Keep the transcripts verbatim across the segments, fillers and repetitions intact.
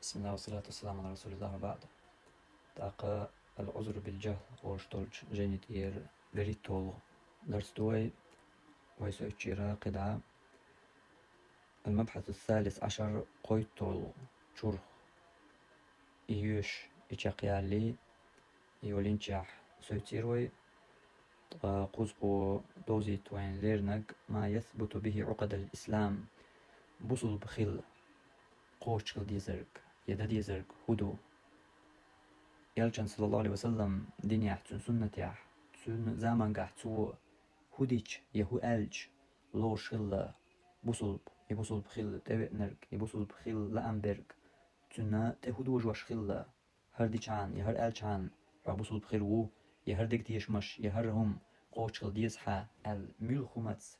بسم الله والصلاة والسلام على رسول الله وبعد. ТӀаккха العذر بالجهل олуш долчу жайни тӀера берхӀитталгӀа дарс ду вай. Вай соьцучуьра кхидӀа. المبحث الثالث عشر, кхойтталгӀа чурх. И йоьш, и чекхъяллий, и йолинчехь соьцийра вай. Ткъа кхузахо довзийта вайна леринарг ما يثبت به عقد الإسلام, бусулба хила кхочуш хила дезарг, я дан дезарг хӀун ду? Элчан, саллаллаху Ӏалайхи ва саллам, динехь, цуьнан суннатехь, цуьнан замангахь цо хӀун дича я хӀун аьлча лоруш хилла бусулба, и бусулба хила тӀевеанарг, и бусулба хила лаам берг, цуьнан тӀе хӀун дожош хилла, хӀара дичхьана я хӀара аьлчхьана хьо бусулба хир ву, я хӀара дегтешамаш, я хӀара хӀума кхочуш хила деза хьан аьлла, муьлхха хӀумаца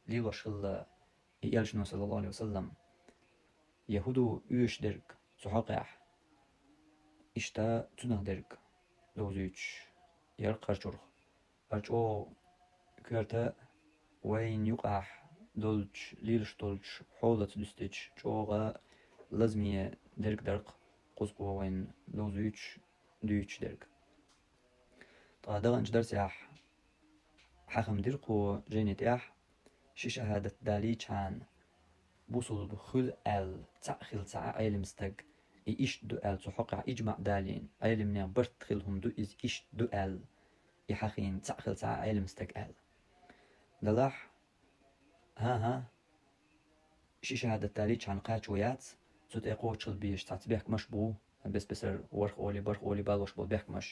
лелош хилла и Элчано, саллаллаху Ӏалайхи ва саллам. Я хӀун ду оьшуш дерг цу хьокъехь? Иштта цунах дерг довзуьйтуш яра хӀара чурх. ХӀара чӀогӀа коьрта вайна юкъахь долчу, лелаш долчу хьолаца дуьстича, чӀогӀа лазаме дерг дара кхузахо вайна довзуьйтуш, дуьйцуш дерг. Ткъа даханчу дарсехь хьаха ма дира кхо жайни тӀехь, ши шахӀадат далийчхьана, бусулба хуьлу аьлла цхьаъ хилла ца Ӏа Ӏелам стаг, и иштта ду аьлла цу хьокъехь иджмаъ далийна, Ӏеламнех барт хилла хӀума ду иза, иштта ду аьлла, и хьахийна цхьаъ хилла ца Ӏа Ӏелам стаг аьлла. Делахь, хӀан-хӀа, ши шахӀадат далийчхьана кхачо яц, цу тӀе кхочуш хила безаш цхьацца бехкамаш бу, бес-бесара ворхӀ олий, бархӀ олий балош болу бехкамаш.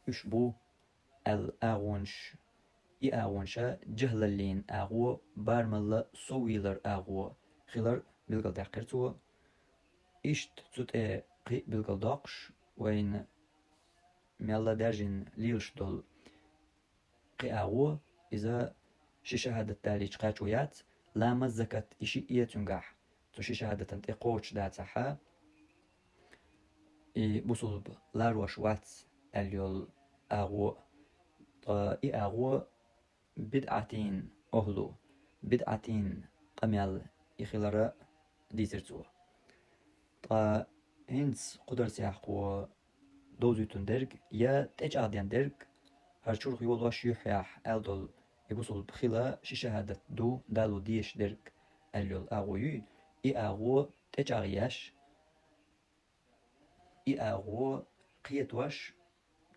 Уьш бу аьлла агӀонаш, и агӀонаш жахӀлаллин агӀо, барамалла соввийлар агӀо хилар билгалдаьккхира цо. Иштта цу тӀе кхин а билгалдоккхуш, вайна мелла даьржина лелаш долу кхин агӀо, иза ши шахӀадат далийча кхачо яц, ла маззакат, и шиъ а цуьнгахь, цу ши шахӀадатан тӀе кхочуш дацахьа, и бусулба ларош вац аьлла йолу агӀо. Ткъа и агӀо бидӀатин охӀлу, бидӀатин къамел и хилара дийцира цо. Ткъа хӀинца кху дарсехь кхо довзуьйтун дерг, я тӀечӀагӀден дерг, хӀара чурх йолош юьххьехь аьлла долу, и бусулба хила ши шахӀадат ду дало дезаш дерг аьлла йолу агӀо юй, и агӀо тӀечӀагӀъеш, и агӀо кхетош,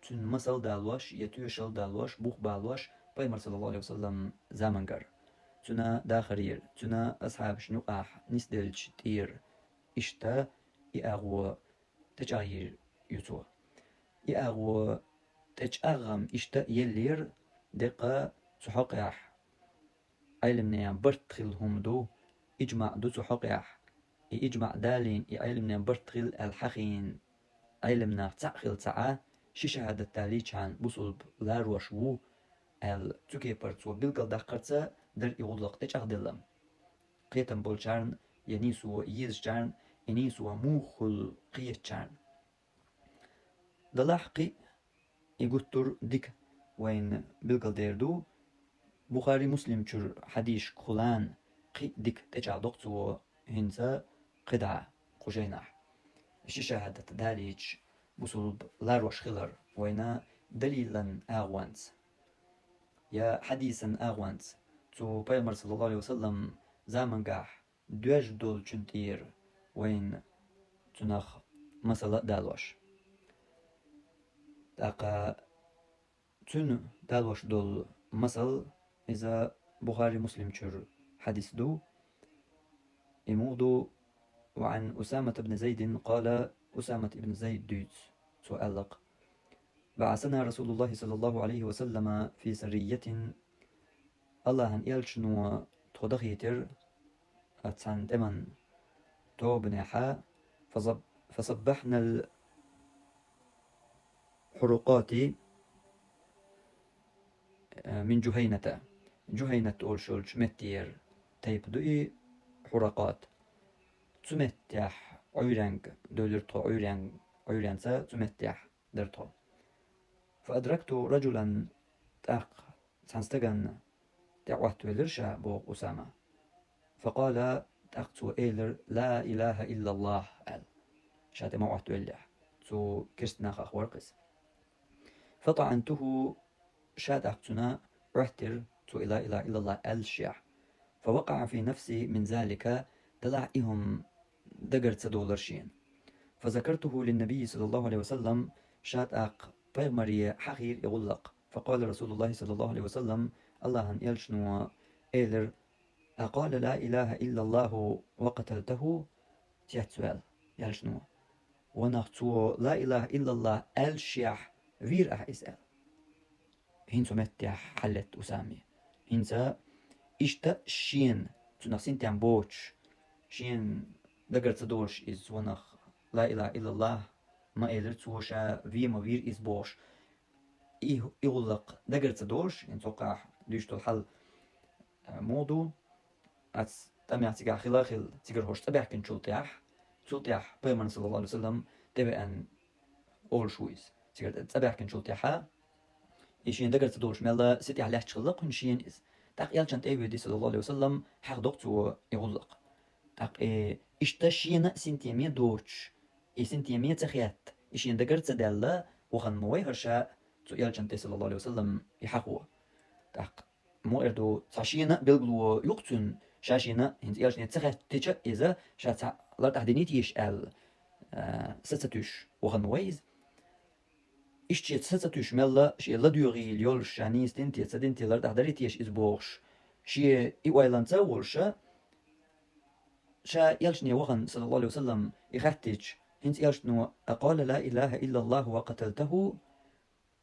цуьнан масал далош, я тоьшалла далош, бух балош, пайхамар, саллаллаху Ӏалайхи ва саллам, замангара. Цуьнан дахарера, цуьнан асхьабашна юкъахь нисделлачу тӀера, иштта и агӀо тӀечӀагӀйийр ю цо. И агӀо тӀечӀагӀъам иштта а еллера, деккъа цу хьокъехь Ӏеламнехан барт хилла хӀума ду, иджмаъ ду цу хьокъехь. И иджмаъ далийна, и Ӏеламнехан барт хилла аьлла хьахийна, Ӏеламнах цхьаъ хилла ца Ӏа, ши шахӀадат далийчхьана бусулба ларош ву аьлла, цу кепара цо билгалдаккхарца дара и гӀуллакх тӀечӀагӀделлам. Кхетам болчарна, я нийсо езачарна, и нийсо муха хуьлу кхетачарна. Делахь кхин а и гуттар а дика вайна билгалдер ду, Бухари, Муслим чуьра хьадисашкахула кхин а дика тӀечӀагӀдо-кх цо хӀинца кхидӀа кху жайнахь. Ши шахӀадат далийча бусулба ларош хилар вайна далилан агӀонца, я хьадисан агӀонца, цу пайхамар, саллаллаху Ӏалайхи ва саллам, замангахь доьжна долчун тӀера вайна цунах масала а далош. ТӀаккха цуьнан далош долу масал, иза Бухари, Муслим чуьра хьадис ду. И муха ду: وعن أسامة بن زيد قال, Усамат ибн Зайд дуьйцу, цо аьлла-кх: بعثنا رسول الله صلى الله عليه وسلم في سرية, Аллахьан элчано тхо дахийтира цхьана тӀеман тобанехьа, فصب-, فصبحنا الحرقات من جهينة. Жухайнат олуш йолчу меттера тайпа ду и Хьуракъат. Цу меттехь Ӏуьйренга девлира тхо, Ӏуьйрен-, Ӏуьйренца цу меттехь дара тхо. فأدركت رجلا, тӀаккха цхьана стагана тӀе Ӏоттавелира ша, боху Усама. فقال, тӀаккха цо элира: لا إله إلا الله, аьлла. ша тӀе ма Ӏоттавеллехь, цу керста нахах вара-кх иза. فطعنته, ша тӀаккха цунна Ӏоттира, цо и لا إله إلا الله аьллашехь. فوقع في نفسي من ذلك, делахь и хӀума дагара ца долура шена. فذكرته للنبي صلى الله عليه وسلم, ша тӀаккха пайхамаре хьахийра и гӀуллакх. فقال رسول الله صلى الله عليه وسلم, Аллахьан элчано элира: أقال لا إله إلا الله وقتلته؟ Цецваьлла элчано: «Ва нах, цо لا إله إلا الله аьллашехь вийра ахь иза?» — аьлла. ХӀинца цу меттехь хьаллетта Усаме. ХӀинца иштта шена, цунах синтем боцуш, шена дагара ца долуш иза, ва нах, لا إله إلا الله ма элира цо, ша ве ма вийра иза бохуш, и, и гӀуллакх дагара ца долуш, хӀинца хӀокхахь дуьйцуш долу хьал, а, муха ду, аца тӀамехь цигахь хила а хилла, цигара хӀорш цӀа баьхкинчул тӀаьхьа, цул тӀаьхьа пайхамарна, саллаллаху Ӏалайхи ва саллам, тӀевеана олуш ву иза. Цигара цӀа баьхкинчул тӀаьхьа, и шена дагара ца долуш мелла синтем лаьтташ хилла кхунна шена иза. ТӀаккха элчанна тӀе а воьдий, саллаллаху Ӏалайхи ва саллам, хьахдокху цо и гӀуллакх. ТӀаккха и иштта шена а синтеме доцуш, и синтеме ца хетта, и шена дагара ца даьлла, вахана ма вай хӀара ша цу элчанна тӀе, саллаллаху Ӏалайхи ва саллам, и хьахо. ТӀаккха муха эр ду, цхьа шена а билгало ю-кх цуьнан, ша шена хӀинца элчане ца хаьттича а иза, ша цхьаъ лартӀахь диний теша аьлла, а, са ца туьйсуш вахана ма вай иза. Иштта шен са ца туьйсуш мелла, шен ладоьгӀийла йолуш, ша нийса дина те, ца дина те, лартӀахь дарий теша иза бохуш, шен и ойланца а волуш, ша элчане вахана, саллаллаху Ӏалайхи ва саллам, и хаьттича, хӀинца элчано: «أقال لا إله إلا الله وقتلته؟»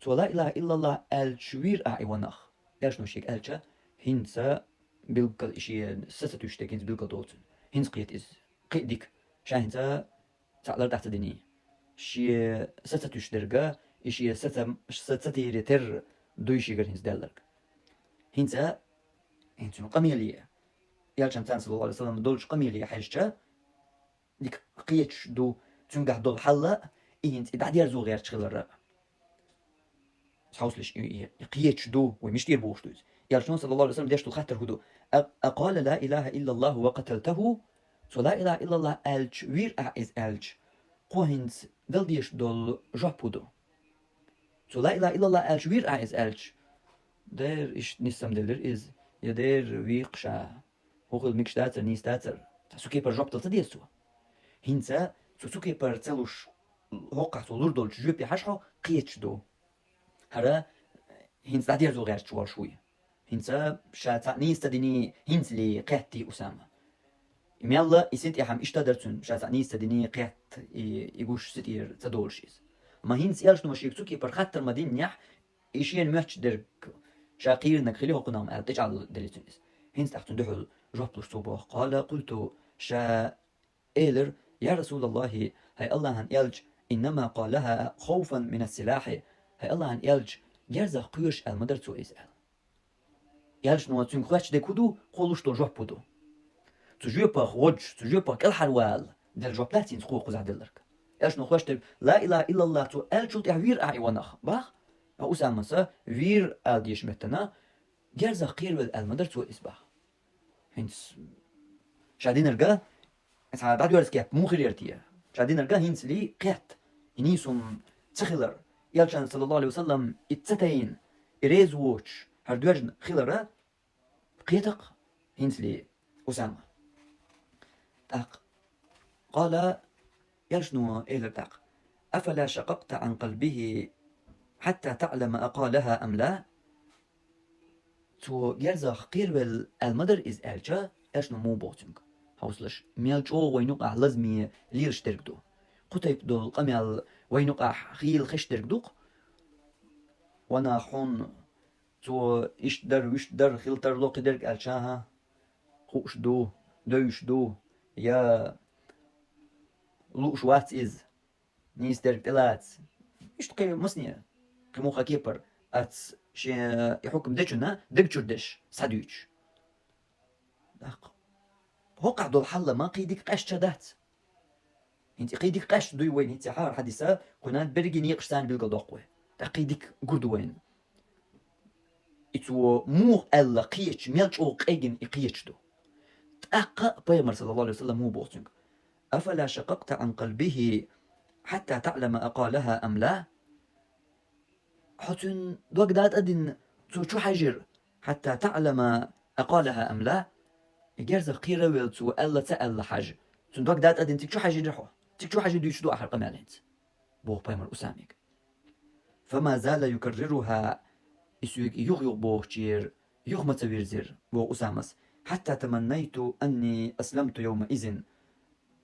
Цо لا إله إلا الله аьлча вийра ахь и, ва нах? Элчано шега аьлча, хӀинца билггал и шен са ца туьйсуш дерг хӀинца билггал долу цуьнан. ХӀинца кхета иза. Кхин а дика. Ша хӀинца цхьаъ лартӀахь ца диний. Шен са ца туьйсуш дерг, и шен са ца, са ца тийре терра дуй шегара хӀинца даьлларг. ХӀинца, хӀинца цуьнан къамеле, элчанца, саллаллаху Ӏалайхи ва саллам, долчу къамеле хьаьжча, дика кхеташ ду цуьнгахь долу хьал а, и хӀинца и дӀадерзо гӀерташ хилар а. Хьовсалаш, и, и, и кхеташ ду, вай миштера бохуш ду иза. Элчано, саллаллаху Ӏалайхи ва саллам, деш долу хаттар хӀун ду? «أ-، أقال لا إله إلا الله وقتلته?» Цо لا إله إلا الله аьлча, вийра ахь иза аьлча, кхо хӀинца дала дезаш долу жоп хӀун ду? Цо لا إله إلا الله аьлча, вийра ахь иза аьлча, дера иштта нисса ма делира иза, я дера вийкха ша. ХӀун хила мегаш дацара, нийса дацара. Цхьа цу кепара жоп дала ца деза цо. ХӀинца цо цу кепара ца луш, хӀокхахь цо лур долчу жоьпе хьажа хьо, кхеташ ду. ХӀара хӀинца дӀадерзо гӀерташ волуш вуй. ХӀинца ша цхьаъ нийса ца диний, хӀинцале кхеттий Усама. И мелла, и синтем иштта дара цуьнан, ша цхьаъ нийса ца диний, кхетта, и, и гуш синтем ца долуш иза. Ма хӀинца элчано шега цу кепара хаттар ма диннехь, и шена моьттуш дерг ша кхийринарг хили хӀокхунах ма аьлла, тӀечӀагӀделла цуьнан иза. ХӀинца тӀаккха цуьнан дуьхьал жоп луш цо боху: «قال قلت», ша элира: «يا رسول الله, хӀай Аллахьан элча, إنما قالها خوفا من السلاح, хӀай Аллахьан элча, герзах кхоьруш аьлла ма дара цо иза», — аьлла. Элчано цуьнга хоьттуш дерг хӀун ду, кхо луш долу жоп хӀун ду? Цу жоьпах водуш, цу жоьпах кӀелхьарвала делла жоп дац хӀинца кхо кхузахь делларг. Элчано хоьттуш дерг: «لا إله إلا الله цо аьллачул тӀаьхьа вийра ахь и, ва нах?» — боху. Ткъа Усамас вийра ала дезачу меттана, герзах кхеравелла аьлла ма дара цо иза, боху. ХӀинца ша динарг цхьа дӀадоьрзу кеп муха хир яра те? Ша динарг хӀинцале кхетта, и нийса хӀума ца хилар, элчанна, саллаллаху Ӏалайхи ва саллам, и ца тайна, и реза воцуш, хӀара доьжна хилар, кхета-кх хӀинцале Усама. ТӀаккха, قال, элчано элира тӀаккха: «أفلا شققت عن قلبه حتى تعلم أقالها أم لا؟» Цо герзах кхеравелла аьлла ма дара иза аьлча, элчано муха боху цуьнга? Хьовсалаш, мел чӀогӀа вайна юкъахь лазаме лелаш дерг ду. Кху тайпа долу къамел вайна юкъахь хийла хезаш дерг ду-кх. Ва нах, хьуна цо иштта дара, вуьшта дара, хила тарло кхидерг аьлча, хӀа, хууш ду, девзаш ду, я лууш вац иза, нийса дерг тӀелаца. Иштта кхин масане, кхин муха кепара, аца шен и хьукам дечунна даг чуьра деш схьадуьйцуш. ТӀаккха хӀокхахь долу хьал-м кхин дика къаьсташ дац. ХӀинца и кхин дика къаьсташ дуй вайна, хӀинца хӀара хьадис кхуьнан берриге некъаш санна билгалдоккху вай. ТӀаккха кхин дика гур ду вайна. И цо муха аьлла кхеташ, мел чӀогӀа къегина и кхеташ ду. ТӀаккха пайхамар, саллаллаху Ӏалайхи ва саллам, муха боху цуьнга: «أفلا شققت عن قلبه حتى تعلم أقالها أم لا. Хьо цуьнан дог дӀатӀадина цо чу хьаьжира, حتى تعلم أقالها أم لا. И герзах кхеравелла цо аьлла ца аьлла хьажа. Цуьнан дог дӀатӀадина цига чу хьаьжира хьо. Цига чу хьаьжа дуьйцуш ду ахьара къамел хӀинца, боху пайхамар Усамега. فما زال يكررها. И соьга юха-юха бохучуьра юха ма ца вирзира, боху Усамас. حتى تمنيت أني أسلمت يومئذ.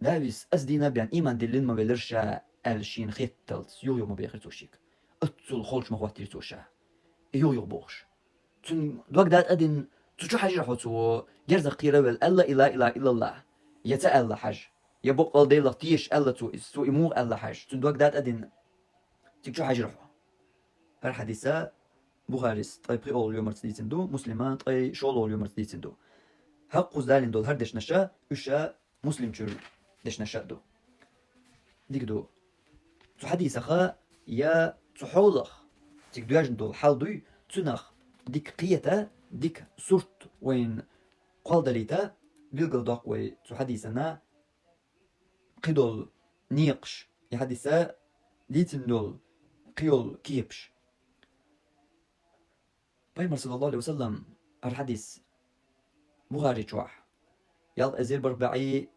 Дявис, ас дийна бен ийман диллина ма велира ша, аьлла шена хетталц, юха-юха ма бехира цо шега. Оццул холчу ма хӀоттийра цо ша. И юха-юха бохуш. Цуьнан дог дӀатӀадина, цу чу хьаьжира хьо цо, герзах кхеравелла, аьлла и ла илаха иллаллах, я ца аьлла хьажа, я боккъал Делах теша аьлла цо иза, цо и муха аьлла хьажа, цуьнан дог дӀатӀадина, цига чу хьаьжира хьо. ХӀара хьадис Бухарис ткъе пхоьалгӀа лоьмарца дийцина ду, Муслима ткъе шолгӀа лоьмарца дийцина ду. ХӀокхуза далийна долу хӀара дешнаш, уьш ша Муслим чуьра дешнаш а ду. Дика ду. Цу хьадисах я цу хьолах, цига доьжна долу хьал дуй, цунах дика кхета, дика сурт вайна кхолладалийта, билгалдоккху вай цу хьадисана кхидолу некъаш, и хьадиса дийцина долу кхийолу кепаш. Пайхамар, саллаллаху Ӏалайхи ва саллам, хӀара хьадис Бухари чохь, ялх эзар бархӀ бӀе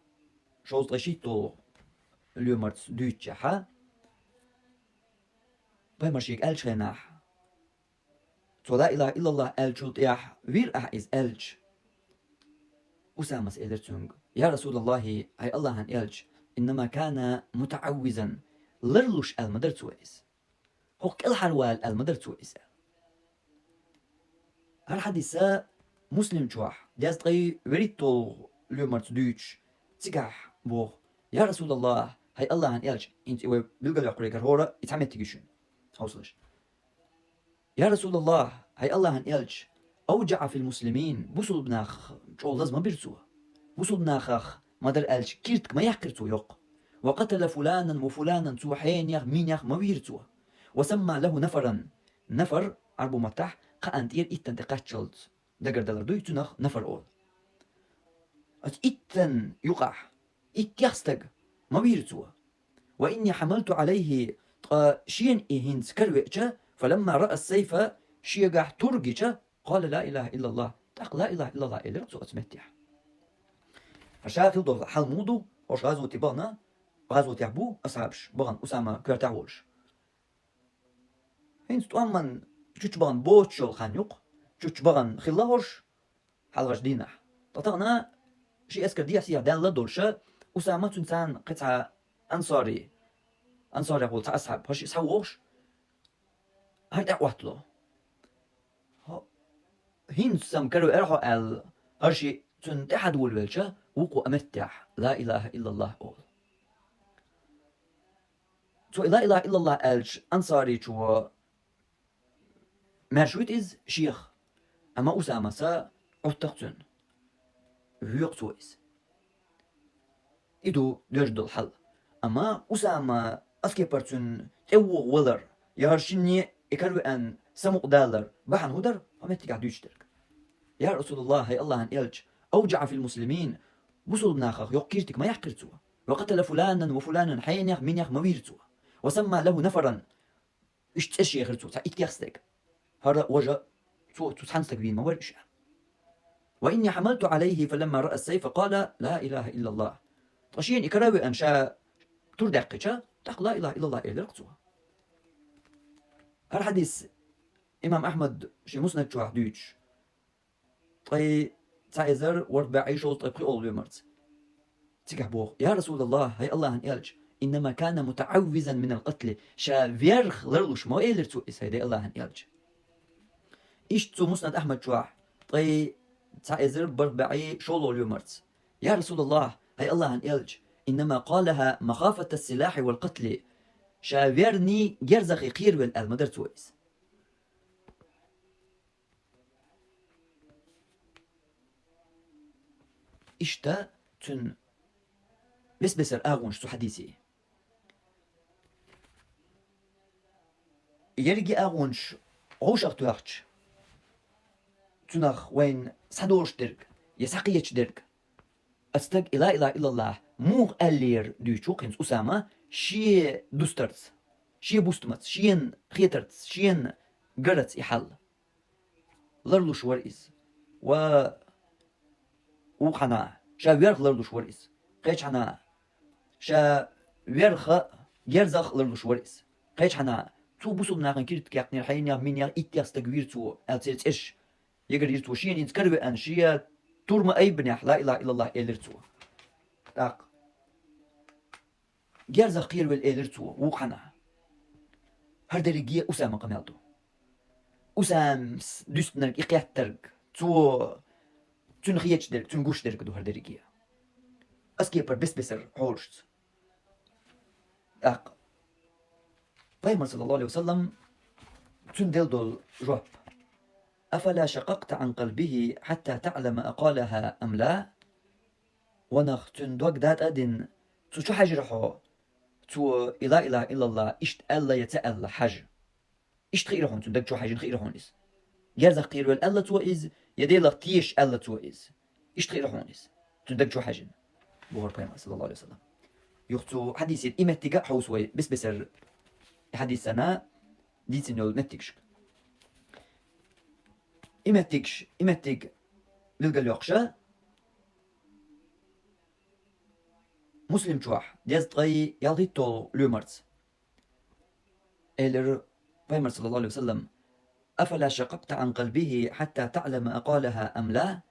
шовзткъе шийтталгӀа лоьмарца дуьйцучехьа, пайхамар шега аьллачу хенахь, цо ла илаха иллаллах аьллачул тӀехь вийра ахь иза аьлча, Усамас элира цуьнга: «Я Расулаллахи, хӀай Аллахьан элча, иннама кана мутаӀаввизан, ларлуш аьлла ма дара цо иза. ХӀокху кӀелхьарвала аьлла ма дара цо иза». ХӀара хьадиса Муслим чохь, дезткъе вуьрхӀитталгӀа лоьмарца дуьйцуш, цигахь боху: «Я Расулаллах, хӀай Аллахьан элча», хӀинца и вай билгалйоккхурегара хӀора и цхьа меттиг ю шуна. Хьовсалаш. «Я Расулаллах, хӀай Аллахьан элча, авджаӀа фил муслимин, бусулба нах чӀогӀа лаза ма бира цо. Бусулба нахах ма-дарра аьлча, киртиг ма яьккхира цо йоккха. Ва къатала фуланан ва фуланан, цо хьенех, минех ма вийра цо. Ва самма лаху нафаран». Нафар, Ӏарбу маттахь, кхаанна тӀера иттанна тӀе кхаччалц дагардалар дуй, цунах нафар олу. Оцу иттанна юкъахь иттех стаг ма вийра цо. «Ва инни хьамалту Ӏалайхи», ткъа шена и хӀинца каравеача, «фаламма раъа сайфа», шегахь тур гича, «къала ла илаха иллаллах», тӀаккха «ла илаха иллаллах» элира цо оцу меттехь. ХӀара ша хилла долу хьал муха ду, хӀорш гӀазоте бахана, гӀазотехь бу асхьабаш бахана, Усама коьртехь волуш. ХӀинца тӀоман чучча бахана боцуш йолу хан ю-кх, чучча бахана хилла хӀорш хьалхарчу дийнахь. Ткъа тахана ши эскар дехьа-сехьа даьлла а долуша, Усама, цуьнан царна кхин цхьа ансари, ансарехь волу цхьа асхьаб, хӀара шиъ схьавогӀуш, хӀара тӀе а Ӏоттало. ХӀо-, хӀинца сан каравеара хьо аьлла, хӀара шиъ цунна тӀаьхьа довлавелча, вукхо а меттехь «ла илаха иллаллах» олу. Цо и «ла илаха иллаллах» аьлча, ансаричо маьрша вуьту иза шех, амма Усамаса Ӏотту-кх цунна. Воькъу цо иза. И ду доьжна долу хьал. Амма Усама аскепара цуьнан тӀе вогӀу валар, я хӀара шинне и каравеана самукъадалар бахьана хӀун дара, хӀо меттигахь дуьйцуш дерг? «Я Расулаллах, хӀай Аллахьан элча, авджаӀа фил муслимин, бусулба нахах йоккха киртиг ма яьккхира цо. Ва къатала фуланан ва фуланан, хьенех, минех ма вийра цо. Ва самма лаху нафаран». Иштта цӀе шехира цо, цхьа иттех стаг. ХӀара важа, цо, цу цхьана стаг вийна ма вара уьш. «Ва инни хьамалту Ӏалайхи, фаламма раъа сайфа, къала ла илаха иллаллах». Ткъа шена и каравеана ша тур даьккхича, тӀаккха «ла илаха иллаллах» элира-кх цо. ХӀара хьадис имам Ахьмад шен Муснад чохь дуьйцуш, ткъе цхьа эзар ворхӀ бӀе шовзткъе пхоьалгӀа лоьмарца. Цигахь боху: «Я Расулаллах, хӀай Аллахьан элча, иннама кана мутаӀаввизан минал къатли». Ша верх ларлуш ма элира цо иза, хӀай де Аллахьан элча. Иштта цу Муснад Ахьмад чохь, ткъе цхьа эзар бархӀ бӀе шолгӀа лоьмарца: «Я Расулаллах, хӀай Аллахьан элча, иннама къалаха махафата силахьи вал къатли». Ша верний герзахий кхеравелла аьлла ма дара цо иза. Иштта цуьнан бес-бесара агӀонаш цу хьадисе. Ерриге агӀонаш вовшах тоьхча, цунах вайна схьадолуш дерг я схьакхеташ дерг, аса стаг и ла илаха иллаллах муха аьллера дуьйцу хӀинца Усама, шен дустарца, шен бустамца, шена хетарца, шена гараца и хьал ларлуш вара иза. Ва вукхана ша верх ларлуш вара иза. Кхечхьана ша верха герзах ларлуш вара иза. Кхечхьана цо бусулба нахана киртка яьккхинера, хьенех, минех, иттех стаг вийра цо, аьлла церан цӀераш егар йира цо, шена хӀинца каравеана, шен турма айбанехь, ла илаха иллаллах элира цо. ТӀаккха герзах кхеравелла элира цо, вукхана. ХӀара дерриге Усама къамел ду. Усамас дуьстинарг, и кхеттарг, цо, цуьнан хеташ дерг, цуьнан гуш дерг ду хӀара дерриге. Ас кепара бес-бесара хьолашца. ТӀаккха Пайхамар, саллаллаху алейхи ва саллам, цунна делла долу жоп: «أفلا شققت عن قلبه حتى تعلم أقالها أم لا؟» Ва нах, цуьнан дог датӀа а дина, цу чу хьаьжира хьо, цо и ла илаха иллаллах иштта аьлла я ца аьлла хьажа. Иштта хиира хьуна, цуьнан даг чу хьаьжина хиира хьуна иза. Герзах кхеравелла аьлла цо иза, я Делах теша аьлла цо иза. Иштта хиира хьуна иза, цуьнан даг чу хьаьжина, бохура Пайхамар, саллаллаху алейхи ва саллам. Юха цу хьадисера и меттиг а хьовса вай бес-бесара, и хьадисана дийцина йолу меттигашка. И меттигаш, и меттиг билгалйоккхуша, Муслим чохь, дезткъе ялхитталгӀа лоьмарца. Элира Пайхамар, саллаллаху алейхи ва саллам: «أفلا شققت عن قلبه حتى تعلم أقالها أم لا؟»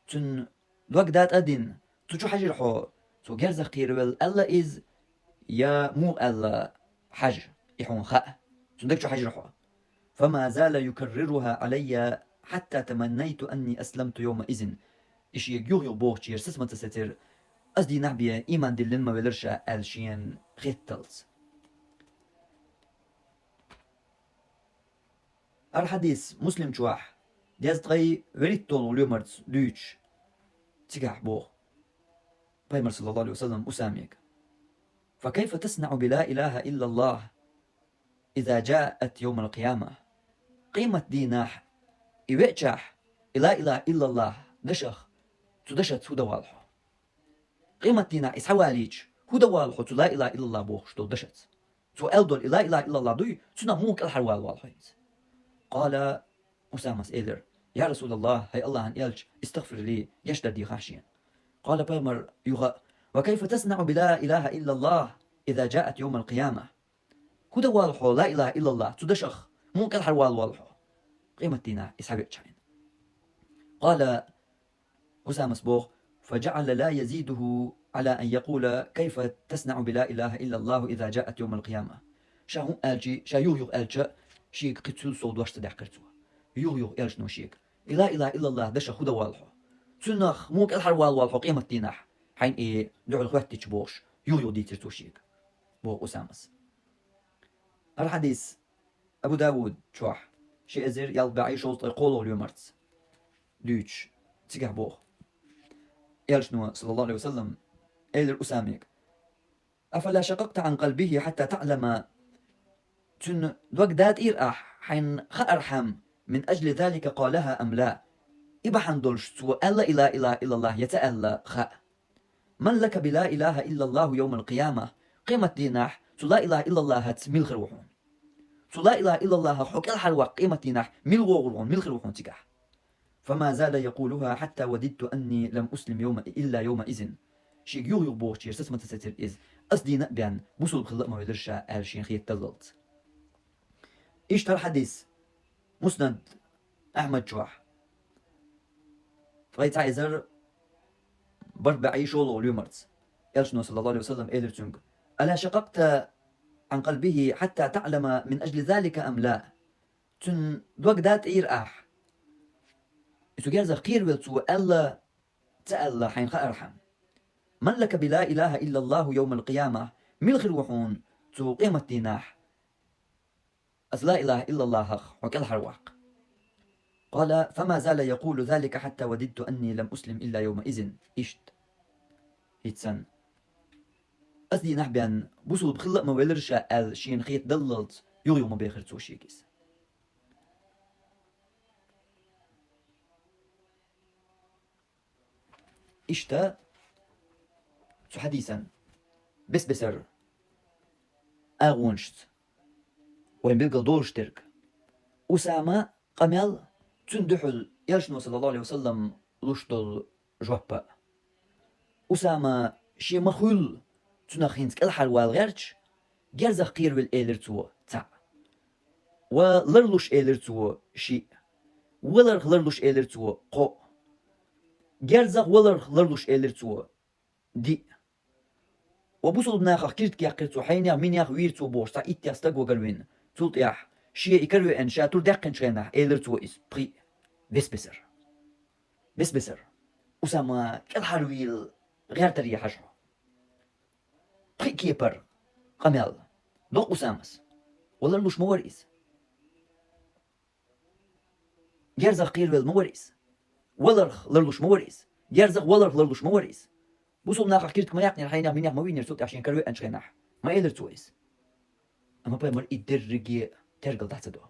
Цуьнан дог датӀа а дина, цу чу хьаьжира хьо, цо герзах кхеравелла аьлла иза, я муха аьлла хьажа, и хьуна хаьа. Цуьнан даг чу хьаьжира хьо. «فما زال يكررها علي حتى تمنيت أني أسلمت يومئذ». И шега юха-юха бохучуьра саца ма ца сецира, ас дийнахь бен ийман диллина ма велира ша аьлла шена хетталц. ХӀара хьадис Муслим чохь, дезткъе вуьрхӀитталгӀа лоьмарца дуьйцуш, цигахь боху Пайхамар, саллаллаху алейхи ва саллам, Усамега: «فكيف تصنع بلا إله إلا الله إذا جاءت يوم القيامة؟» Къематдийнахь и веачахь, и ла илаха иллаллах дашах, цу дашаца хӀун дан воллу хьо? Къематдийнахь и схьавалийча, хӀун дан воллу хьо цу ла илаха иллаллах бохуш долу дашаца? Цо аьлла долу и ла илаха иллаллах дуй, цунах муха кӀелхьарвала воллу хьо хӀинца? Къала, Усамас элира: «Я Расулаллах, хӀай Аллахьан элча, истагъфир ли, гечдар дехахь шена». Къала Пайхамар юха: «وكيف تصنع بلا إله إلا الله إذا جاءت يوم القيامة؟» ХӀун дан воллу хьо ла илаха иллаллах цу дашах, муха кӀелхьарвала воллу хьо къематдийнахь и схьавеача хьайна? Къала, Усамас боху: «فجعل لا يزيده على أن يقول كيف تصنع بلا إله إلا الله إذا جاءت يوم القيامة». Ша хӀун аьлча, ша юха-юха аьлча, шега кхин цул сов дош ца даьккхира цо. Юха-юха элчано шега: «И ла илаха иллаллах дашах хӀун дан воллу хьо? Цунах муха кӀелхьарвала воллу хьо къематдийнахь, хьайна и дуьхьал хӀоьттича?» бохуш, юха-юха дийцира цо шега, боху Усамас. ХӀара хьадис Абу Давуд чохь, ши эзар ялх бӀе шовзткъе кхоалгӀа лоьмарца дуьйцуш, цигахь боху. Элчано, саллаллаху алейхи ва саллам, элира Усамега: «أفلا شققت عن قلبه حتى تعلم؟» Цуьнан дог датӀийра ахь, хьайна хаархьама, «من أجل ذلك قالها أم لا؟» И бахьана долуш цо аьлла и ла илаха иллаллах я ца аьлла хаьа. «من لك بلا إله إلا الله يوم القيامة؟» Къематдийнахь цу ла илаха иллаллахаца мила хир ву хьуна? Цу ла илаха иллаллахах хьо кӀелхьарваккха къематдийнахь мила вогӀур ву хьуна, мила хир ву хьуна цигахь? «فما زال يقولها حتى وددت أني لم أسلم يوم إلا يومئذ». Шега юха-юха бохучуьра саца ма ца сецира иза, ас дийна а бен, бусулба хилла а ма велира ша аьлла шена хетадаллалц. Иштта хӀара хьадис Муснад Ахьмад чохь, ткъе цхьа эзар бархӀ бӀе шолгӀа лоьмарца, элчано, саллаллаху алейхи ва саллам, элира цуьнга: «ألا شققت عن قلبه حتى تعلم من أجل ذلك أم لا؟» Цуьнан дог датӀийра ахь, и цу герзах кхеравелла цо аьлла ца аьлла хьайна хаархьама? «من لك بلا إله إلا الله يوم القيامة؟» Мила хир ву хьуна цу къематдийнахь ас ла илаха иллаллахах хьо кӀелхьарваккха? Къала: «فما زال يقول ذلك حتى وددت أني لم أسلم إلا يومئذ». Иштта. ХӀинца санна, ас дийнахь бен, бусулба хилла а ма велира ша аьлла шена хетадаллалц, юха-юха ма бехира цо шега иза. Иштта цу хьадисан бес-бесара агӀонашца вайн билгал долуш дерг. Усама къамел, цунна дуьхьал Элчано, саллаллаху Ӏалайхи ва саллам, луш долу жоп а. Усама шен ма-хуьллу цунах хӀинца кӀелхьарвала гӀерташ, герзах кхеравелла элира цо цхьаъ. Ва ларлуш элира цо шиъ. Валарх ларлуш элира цо кхоъ. Герзах валарх ларлуш элира цо диъ. Ва бусулба нахах киртиг яьккхира цо, хьенех, минех вийра цо бохуш, цхьа иттех стаг вагара вина. Цул тӀаьхьа шен и каравеана, ша тур даьккхинчу хенахь, элира цо иза пхиъ. Бес-бесара. Бес-бесара. Усама кӀелхьарвийла гӀертарий хьажа хьо. Пхиъ кепара къамел. Доккха Усамас. Ва ларлуш ма вара иза. Герзах кхеравелла ма вара иза. Валарх ларлуш ма вара иза. Герзах валарх ларлуш ма вара иза. Бусулба нахах киртиг ма яьккхинера, хьенех, минех ма вийнера цул тӀаьхьа шен каравеана хенахь. Ма элира цо иза. Амма пайхамар и дерриге тергал дӀа ца до.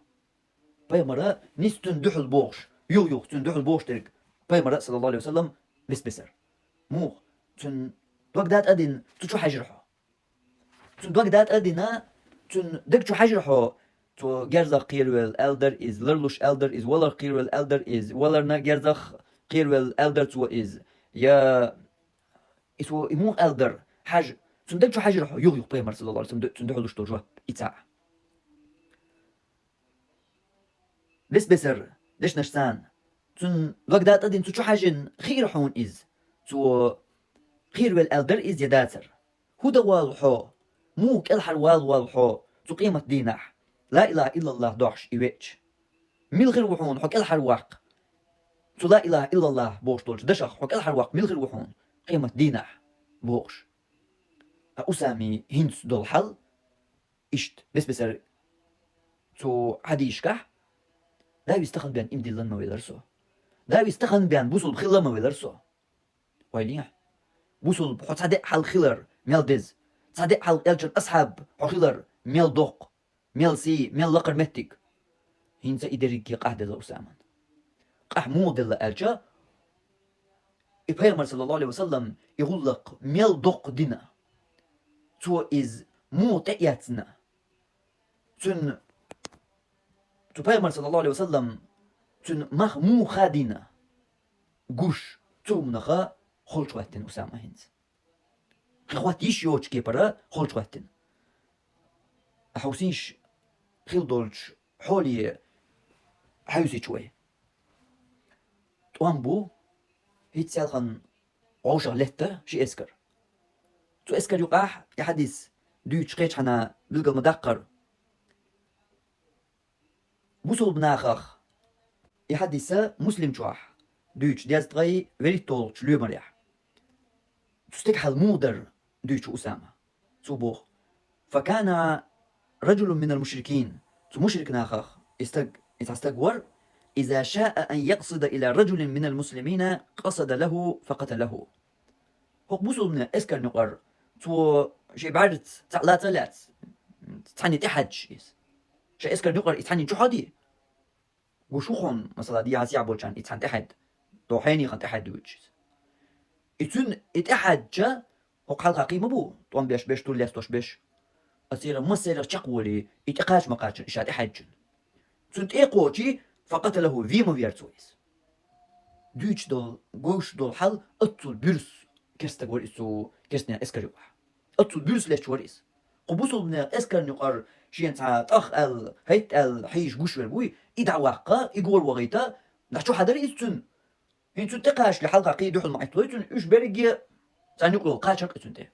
Пайхамара нийса цунна дуьхьал бохуш, юха-юха цунна дуьхьал бохуш дерг. Пайхамара, саллаллаху Ӏалайхи ва саллам, бес-бесара. Муха? Цунна дог дӀа тӀедина, цу чу хьаьжира хьо. Цунна дог дӀа тӀедина, цунна даг чу хьаьжира хьо. Цо герзах кхеравелла аьлла дара иза, ларлуш аьлла дара иза, валарх кхеравелла аьлла дара иза, валарна герзах кхеравелла аьлла дара цо иза. Я и цо и муха аьлла дара? Хьажа, цунна даг чу хьаьжира хьо, юха-юха пайхамар, саллаллаху Ӏалайхи ва саллам, цунна дуьхьал луш долу жоп и цхьаъ. Бес-бесара дешнаш царна. Цунна дог дӀа тӀедина, цу чу хьаьжина хиира хьуна иза. Цо кхеравелла аьлла дара иза я дацара? ХӀун дан воллу хьо? Муха кӀелхьарвала воллу хьо цу къемат дийнахь, ла илаха иллаллах дохьуш и веача? Мила хир ву хьуна хьо кӀелхьарваккха? Цу ла илаха иллаллах бохуш долчу дашах хьо кӀелхьарваккха мила хир ву хьуна къемат дийнахь? Бохуш. Ткъа Усамин хӀинца долу хьал иштта, бес-бесара цу хьадисашкахь: «Давис, тахана бен иман диллина ма велара со. Давис, тахана бен бусулба хилла ма велара со». Ойла е, бусулба хьо цхьа де а хьалха хилар мел деза, цхьа де а хьалха элчан асхьаб хьо хилар мел доккха, мел сий, мел лакхара меттиг. ХӀинца и дерриге къахьделла Усаман. Къахь муха делла аьлча, и пайхамар, саллаллаху Ӏалайхи ва саллам, и гӀуллакх мел доккха дина. Цо иза муха тӀеэцна. Цуьнан, цу пайхамар, саллаллаху Ӏалайхи ва саллам, цуьнан мах муха хадийна. Гуш, цу хӀуманах холчухӀоьттина Усама хӀинца. Кхин хӀотта йиш йоцучу кепара холчухӀоьттина. Ахьа хӀусийша хила долчу хьоле хьаьвсича вай. ТӀом бу, хӀинца селхана вовшах летта ши эскар. Цу эскар юкъахь и хьадис дуьйцуш кхечхьана билгал ма даккхара. Бусулба нахах и хьадиса Муслим чохь дуьйцу дезткъе вуьрхӀитталгӀачу лоьмарехь. Цу стеган хьал муха дара дуьйцу Усама. Цо боху: «Факана раджулун минал мушрикин». Цу мушрик нахах и стаг, и цхьа стаг вара: «Иза шаа ан якъсида ила раджулин минал муслимина, къасада лаху факаталаху». ХӀокху бусулбанийн эскарна юкъара цо шен бӀаьрца цхьаъ лаца а лаьцна, цхьанна тӀехьаьдда иза. Шен эскарна юкъара и цхьанна чу хьоьду? Гуш ву хьуна, масала, дехьа-сехьа болчарна и цхьанна тӀехьаьдда, догӀу хьенехана тӀехьаьдда дуьйцу иза. И цуьнан и тӀехьаьдча, хӀокху хьалха кхин ма бу, тӀом беш берш, тур лестош берш. Аса церан массерах чекхволий, и тӀекхача ма кхачара и ша тӀехьаьдчун. Цунна тӀе а кхочий, факаталаху, вен ма вера цо иза. Дуьйцуш долу, говш долу хьал оццул буьрса керстаг вара иза цу керстанийн эскар юкъахь. Оццул буьрса леташ вара иза. Кху бусулбанийн эскарна юкъара шена цхьа тӀах аьлла, хӀайтта аьлла хьийзаш гуш верг вуй, и дӀаваккха, и гора вахийта, дӀа чу хьадара иза цуьнан. ХӀинца цунна тӀекхачале хьалха кхин дуьхьал ма Ӏитталой цунна, уьш берриге царна юкъа йолу кхачар кхин цунна тӀе.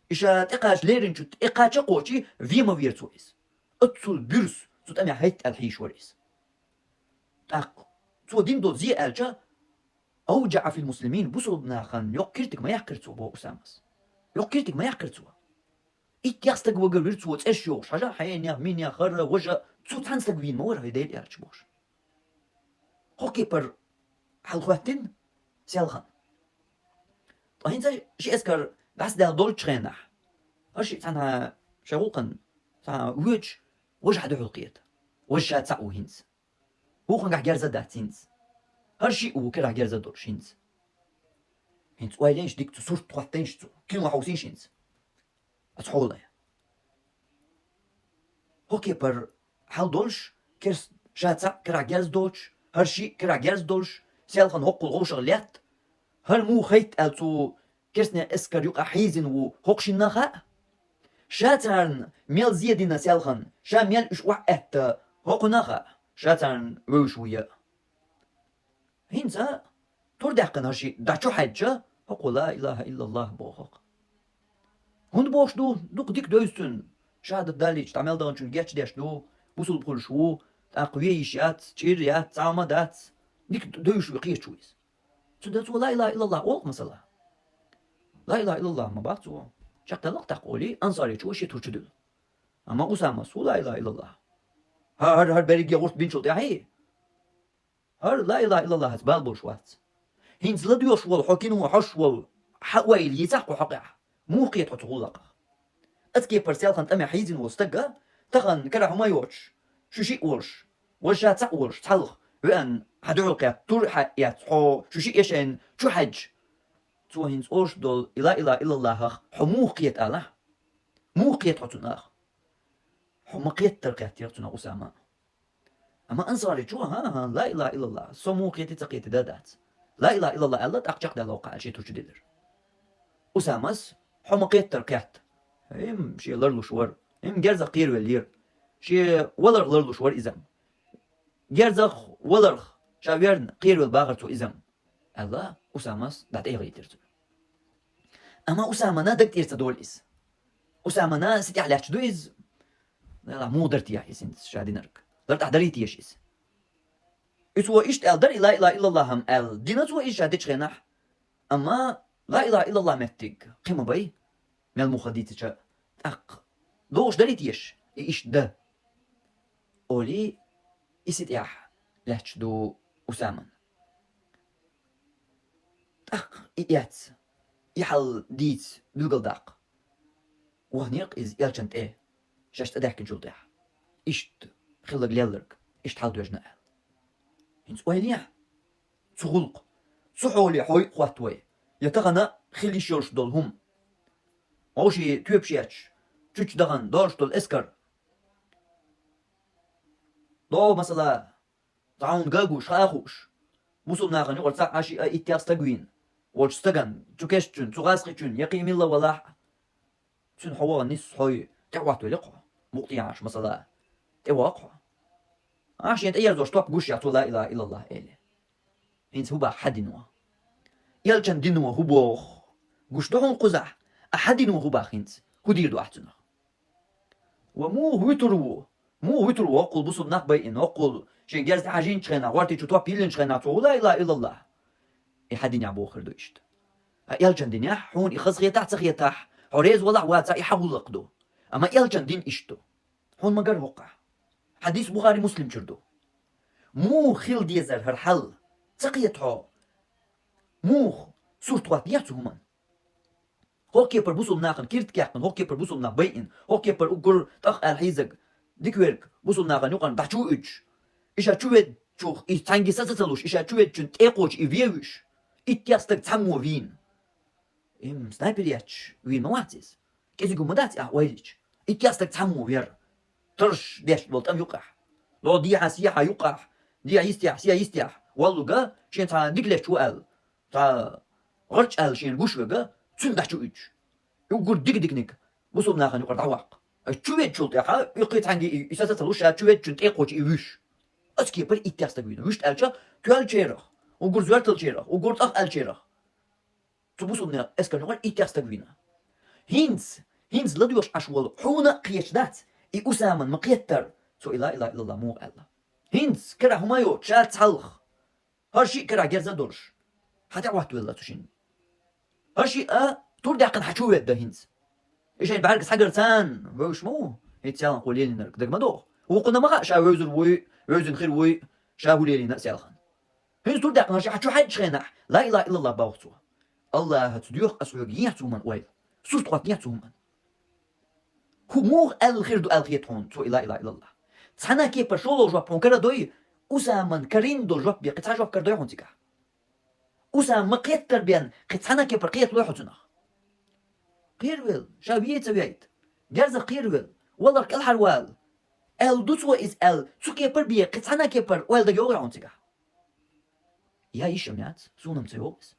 И ша тӀекхача леринчу тӀекхача а кхочий, вен ма вера цо иза. Оццул буьрса цу тӀамехь хӀайтта аьлла хьийзаш вара иза. ТӀаккха цо дина долу зе аьлча, «Аужаа фил муслимин», бусулба нахана йоккха киртиг ма яьккхира цо, боху Усамас. Йоккха киртиг ма яьккхира цо. Иттех стаг вагар вира цо цӀерш йохуш, хьажа, хьенех, минех, хӀара, важа, цу цхьана стаг вийна ма вара, хӀай Дела аьлча, бохуш. ХӀокху кепара хьал хӀоьттина селхана. Ткъа хӀинца ши эскар дӀасадаьлла долчу хенахь, хӀара шиъ цхьанхьа шайн гӀуллакхана цхьа воьдуш, важа хьан дуьхьал кхета. Важа ша цхьаъ ву хӀинца. ХӀокхунгахь герз а дац хӀинца. ХӀара шиъ ву карахь герз а долуш хӀинца. ХӀинца ойла йинчу дика цу сурт хӀоттийша цо. Кхин ваха хьовсийша хӀинца. Аса хьоле. хӀокхепара хьал долуш, керс ша цхьаъ карахь герз доцуш, хӀара шиъ карахь герз долуш, селхана хӀоккхул гӀовшах летта, хӀара муха хӀайтта аьлла цу керстанийн эскар юкъахь хьийзина ву хӀокху шинна а хаьа. Ша царна мел зе дина селхана, ша мел уьш охьаэтта хӀокхунна а хаьа, ша царна вевзаш ву ян. ХӀинца тур даьккхина хӀара шиъ дӀа чу хьаьжча, хӀокхо ла илаха иллаллах боху-кх. ХӀунда бохуш ду, дукха дика девза цуьнан, шахӀадат далийча дӀа мел даханчунна гечдеш ду, бусулба хуьлуш ву, тӀаккха вен йиш яц, чӀир яц, цхьа а ма дац, дика девзаш ву, кхеташ ву иза. Цундела цо ла илаха иллаллах олу-кх масала. Ла илаха иллаллах ма бац цо, чекхдаьлла-кх тӀаккха олий, ансаричо шен тур чу дуьллу. Амма Усамас ву ла илаха иллаллах. ХӀара, хӀара, хӀара берриге гӀурт бинчул тӀаьхьий? ХӀара ла илаха иллаллахаца бала болуш вац. ХӀинца ладоьгӀуш волу хьо кина ву хьожуш волу хьан ойла йийцахь кху хьокъехь, муха кхета хьо цу гӀуллакхах? Оцу кепара селхана тӀаме хьийзина волу стаг а, тахана карахь хӀума а йоцуш, шу шиъ волуш, важа ша цхьаъ волуш, цхьалха веана хьан дуьхьал кхетта, тур хьаэцна хьо шу шиъ я шайна чу хьаьжча, цо хӀинца олуш долу и ла илаха иллаллахах хьо муха кхета алахь? Муха кхета хьо цунах? Хьо ма-кхеттара кхеттера цунах Усама. Амма ансаричо, хӀан-хӀа, ла илаха иллаллах, со муха кхети ца кхети дан дац. Ла илаха иллаллах аьлла, тӀаккха чекхдаьлла воккха аьлла шен тур чу диллира. Усамас, хьо ма-кхеттара кхетта. ХӀим шен ларлуш вара. ХӀим герзах кхеравеллера. Шен валарх ларлуш вара иза-м. Герзах, валарх ша верна кхеравелла бахара цо иза-м, аьлла, Усамас дӀатӀехьахийтира цунна. Амма Усамана даг тӀера ца долу иза. Усамана ситӀехь лаьтташ ду иза. Делахь муха дара техьа иза хӀинца ша динарг? ЛартӀахь дарий теша иза? И цо иштта аьлла дара, и ла илаха иллаллах-м аьлла дина цо иза ша дечу хенахь. Амма ла илаха иллаллах меттиг кхин ма бай, мел муха дийцича, тӀаккха догӀуш дарий теша и иштта дан? Олий, и ситӀехь лаьтташ ду Усамана. ТӀаккха и эцна, и хьал дийца билгалдаккха, ваханера-кх иза элчан тӀе, шаьш цӀа даьхкинчул тӀаьхьа. Иштта хилларг лелларг, иштта хьал доьжна аьлла. ХӀинца ойлехьа, цу гӀуллакх, цу хьоле хьой а хӀотта вай, я тахана хила йиш йолуш долу хӀума. Вовшийн тоьпаш етташ, чучча дахана долуш долу эскар. ДогӀу, масала, цхьа хьуна ган а гуш, хаа а хууш, бусулба нахана юкъара цхьаъ а, шиъ а, иттех стаг вийна, волчу стагана, цу кестачуьнан, цу гӀазкхичуьнан, я кхин милла валахь а, цуьнан хьо вахана нисса хьой тӀе а хӀоттавелла-кх хьо, мукъа тӀехьа Ӏаш, масала, тӀе вогӀу-кх хьо. Ахьа шена тӀеерзош топ гуш яц цо ла илаха иллаллах эле. ХӀинца хӀун боху хьан дино? Элчан дино хӀун боху? Гуш ду хьуна кхузахь, а хьан дино хӀун боху хӀинца? ХӀун дийр ду ахь цунах? Ва муха вуьтур ву? Муха вуьтур ву хӀоккхул бусулба нах байина, хӀоккхул шен герз тӀехьажийначу хенахь, гӀортичу топ йиллинчу хенахь цо хӀун ла илаха иллаллах? И хьан динехь боху хир ду иштта. Ткъа элчан динехь хьуна и хаза хетахь а, ца хетахь а, хьо реза валахь а, вацахь а, и хьан гӀуллакх ду. Амма элчан дин иштта ду. Хьуна ма-гарра хӀоккхахь. Хьадис Бухари, Муслим чуьра ду. Муха хила дезара хӀара хьал? Ца кхета хьо? Муха сурт хӀоттаехьа цу хӀуманна? ХӀокху кепара бусулба нахана киртиг яьккхина, хӀокху кепара бусулба нах байина, хӀокху кепара уггар тӀах аьлла хьийзарг, дика верг бусулба нахана юкъана дӀа чу а уьдуш, и ша чу веддачух и цхьаьнгге саца ца луш, и ша чу веддачун тӀе а кхочуш и вен вуьйш, иттех стаг цхьаммо вийна. Им снайпер етташ вийна ма вац иза. КӀезиг хӀума дац ахь ойла йича. Иттех стаг цхьаммо вер. Тарш деш волу тӀам юкъахь. Ло дехьа-сехьа юкъахь. Дехьа йистехь, сехьа йистехь. Валлуга шен цхьа дика лечу ву аьлла, цхьа гӀарч аьлла шена гуш верг, цуьнан дӀа чу уьдуш. И уггар дика-диканиг бусулба нахана юкъара дӀаваккха. Ай чу веддачул тӀаьхьа, и кхин цхьаьнгге и, и саца ца луш, ша чу веддачун тӀе а кхочуш и вуьйш. Оцу кепара иттех стаг вийна. Вуьшта аьлча, тоьллачарах, уггар зоьрталлачарах, уггар тӀах аьллачарах. Цу бусулба эскарна юкъара иттех стаг вийна. ХӀинца, хӀинца ладоьгӀуш Ӏаш волу хьуна а кхеташ дац, и Усамана ма-кхеттара, цо и ла илаха иллаллах муха аьлла. ХӀинца карахь хӀума а йоцуш, ша цхьалха, хӀара шиъ карахь герз а долуш, хьан тӀе а хӀоттавелла цу шинна? ХӀара шиъ а тур даьккхина хьан чу ведда хӀинца? И шайн бӀаьргаш хьаьгара царна вевзаш ма ву, хӀинца ялханхо лелийнарг, дага ма догӀу. Вукхунна ма хаьа, ша вевзар вуй, вевзина хир вуй, ша хӀун лелийна а селхана. ХӀинца тур даьккхина ша хьан чу хьаьжчу хенахь, ла илаха иллаллах боху цо. Аллахьаца доьху аса хьоьга, ехьа цу хӀуманна ойла. Сурт хӀоттаехьа цу хӀуманна. ХӀун муха аьлла хир ду аьлла хета хьуна цо и ла илаха иллаллах? Цхьана а кепара шолгӀа жоп хьуна кара дой, Усамана карийна долу жоп бен кхин цхьа жоп кара дой хьуна цигахь? Усама ма-кхеттара бен кхин цхьана а кепара кхеталой хьо цунах? Кхеравелла, ша вен а ца вейта. Герзах кхеравелла, валарх кӀелхьарвала. Аьлла ду цо иза аьлла, цу кепара бен кхин цхьанна кепара ойла дага йогӀий хьуна цигахь? Я йиш а яц, суна-м ца йогӀу иза.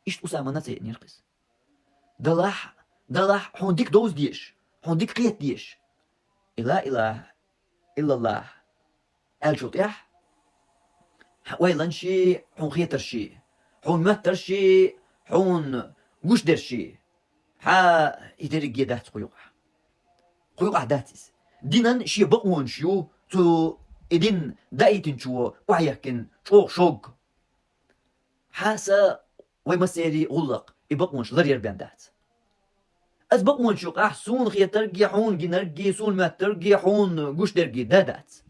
Иштта Усамана ца яьннера-кх иза. Далахь, далахь, хьуна дика довза дезаш, хьуна дика кхета дезаш. И ла илахӀа иллаллахӀ аьллачул тӀехьа, хьан ойланаш а, хьуна хетараш а, хьуна моьттараш а, хьуна гуш дерш а, хьан и дерриге дац кху юкъахь. Кху юкъахь дац иза. Динан шен бакъонаш ю, цу и дин даийтинчо охьаехкина чӀогӀа шог. Хьан, сан, вай массеран гӀуллакх и бакъонаш ларъяр бен дац. Аса бакъонаш юкъахь суна хетарг а, хьуна гинарг а, суна моьттарг а, хьуна гуш дерг а да дац.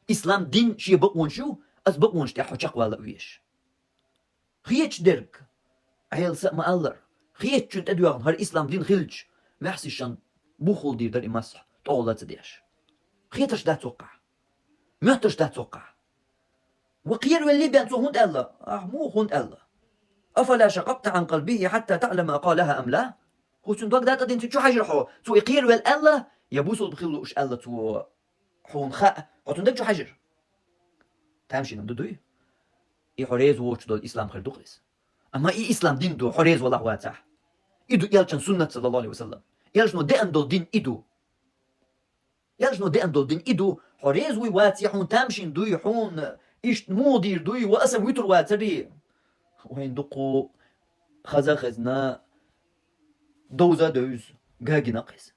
Ислам дин шен бакъонаш ю, аса бакъонаш тӀехь хьо чекхвала а везаш. Хеташ дерг, Ӏела са а ма-аллара, хетачун тӀедоьгӀна хӀара ислам дин хилча, маьхсишан буххул дийр дара и масхь, тӀогӀал ца деш. Хетараш дац хӀокхахь. Моьттараш дац хӀокхахь. Ва кхеравеллий бен цо хӀунда аьлла? Ахь муха хӀунда аьлла? أفلا شققت عن قلبه حتى تعلم أقالها أم لا؟ ХӀу цуьнан дог дӀатӀадина цу чу хьаьжира хьо, цо и кхеравелла аьлла, я бусулба хилла лууш аьлла цо хьуна хаьа, хьо цуьнан даг чу хьаьжира? Тамашийна ма ду дуй? И хьо реза воцуш долу ислам хир ду-кх иза. Амма и ислам дин ду, хьо реза валахь вацахь. И ду элчан суннат, саллаллаху алейхи ва саллам. Элчано деана долу дин и ду. Элчано деана долу дин и ду, хьо реза вуй вацахь, хьуна тамашийна дуй, хьуна иштта муха дийр дуй, ва аса вуьтур вацарий? Вайн дуккха хаза а хезна, довза а девза, гагина а кхеза.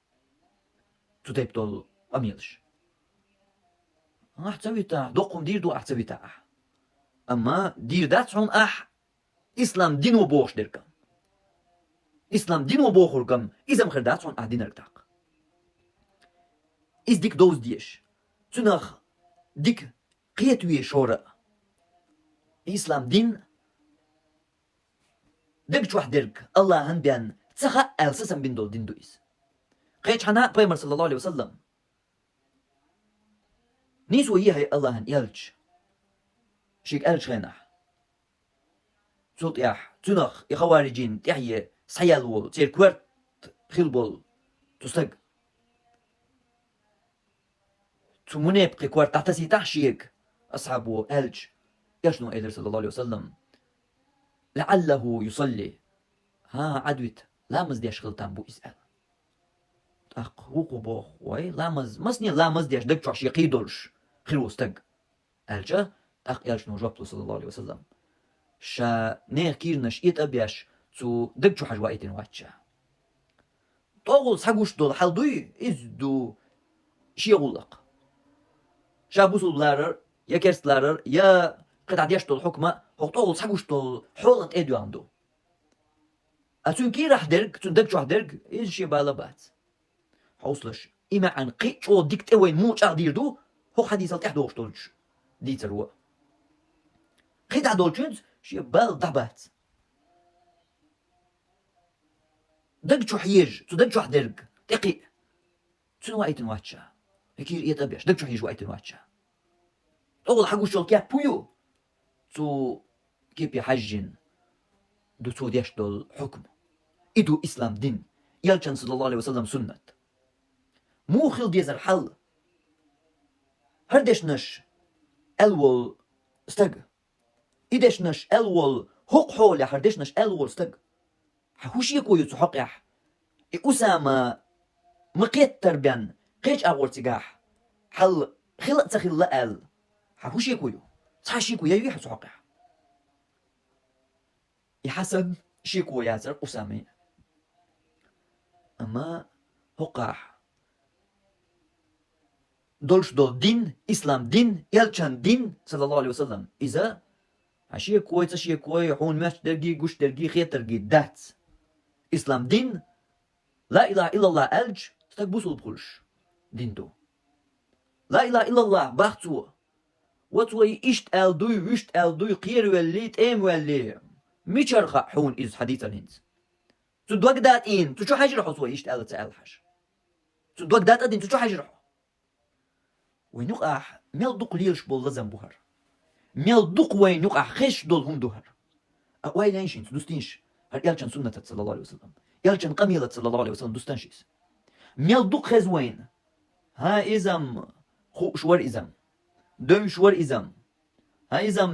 Цу тайпа долу къамелаш. Ахь ца вита, доккха хӀума дийр ду ахь ца вита ахь. Амма дийр дац хьуна ахь ислам дино бохуш дерг а. Ислам дино бохург а, иза-м хир дац хьуна ахь динарг тӀаккха. Иза дика довза дезаш. Цунах дика кхета везаш хӀора а. Ислам дин даг чохь дерг Аллахьан бен ца хаьа аьлла сацам бина долу дин ду иза. Кхечхьана а Пайхамар, саллаллаху алейхи ва саллам, нийсо йи хьай Аллахьан элча, шега аьллачу хенахь. Цул тӀаьхьа цунах и хавариджийн тӀаьхье схьаяьлла волу, церан корта хилла болу цу стаг. Цу мунепакхи корта дӀатасийтахь шега, асхьабо аьлча, элчано элира, саллаллаху алейхи ва саллам: «ЛаӀаллаху юсалли». ХӀан, Ӏадвита, ламаз деш хила там бу иза аьлла. ТӀаккха вукхо боху: «Вай, ламаз, масане ламаз деш даг чохь шен кхий долуш хир ву стаг», аьлча, тӀаккха элчано жоп лу, саллаллаху алейхи ва саллам: «Ша нехан кийранаш этӀа а беш, цу даг чу хьажа ваийтина вац ша». ТӀогӀал схьагуш долу хьал дуй, иза ду шен гӀуллакх. Ша бусулба ларар, я керста ларар, я кхидӀа деш долу хьукма, хӀокху тӀогӀал схьагуш долу хьолан тӀе а доьгӀна ду. А цуьнан кийрахь дерг, цуьнан даг чохь дерг, иза шен бала бац. Хьовсалаш, и маьӀна кхин а чӀогӀа дика тӀе вайна муха чӀагӀдийр ду, хӀокху хьадисал тӀаьхьа догӀуш долчу дийцар ву. КхидӀа долчуьнца шен бала дӀабац. Даг чу хьежа, цу даг чохь дерг, тӀекхиъ. Цуьнан ваийтина вац ша. И кийра этӀа а беш, даг чу хьежа ваийтина вац ша. ТӀогӀал хьагуш йолу кеп хӀун ю? Цу кепе хьаьжжина ду цо деш долу хьукм. И ду ислам дин, элчан, саллаллаху алейхи ва саллам, суннат. Муха хила дезара хьал? ХӀара дешнаш аьлла волу стаг. И дешнаш аьлла волу, хӀокху хьолехь хӀара дешнаш аьлла волу стаг. Хьан хӀун шеко ю цу хьокъехь? И Усама ма-кхеттара бен кхечу агӀор цигахь хьал хила а ца хилла аьлла. Хьан хӀун шеко ю? Цхьа шеко яй вехьа цу хьокъехь? И Хьасан шеко яцара Усамин. Амма хӀокхахь долуш долу дин, ислам дин, элчан дин, саллаллаху алейхи ва саллам, иза хьан шекой, ца шекой, хьуна моьттуш дерги, гуш дерги, хетарги дац. Ислам дин, ла илаха иллаллах аьлча, стаг бусулба хуьлуш дин ду. Ла илаха иллаллах бах цо. Ва цо и иштта аьлла дуй, вуьшта аьлла дуй, кхеравелли, тӀемавелли, мичара хаьа хьуна иза хьан дийцар хӀинца? Цу дог датӀийна, цу чу хьаьжира хьо цо иштта аьлла ца аьлла хьажа? Цу дог датӀадина, цу чу хьаьжира хьо? Вайн юкъахь мел дукха лелаш болу лазам бу хӀара. Мел дукха вайн юкъахь хезаш долу хӀума ду хӀара. А ойла йинаш хӀинца, дустийша хӀара элчан суннатаца, саллаллаху алейхи ва саллам. Элчан къамелаца, саллаллаху алейхи ва саллам, дустан ши иза. Мел дукха хеза вайна. ХӀан, иза-м хууш вара иза-м, девзаш вара иза-м, хӀа, иза-м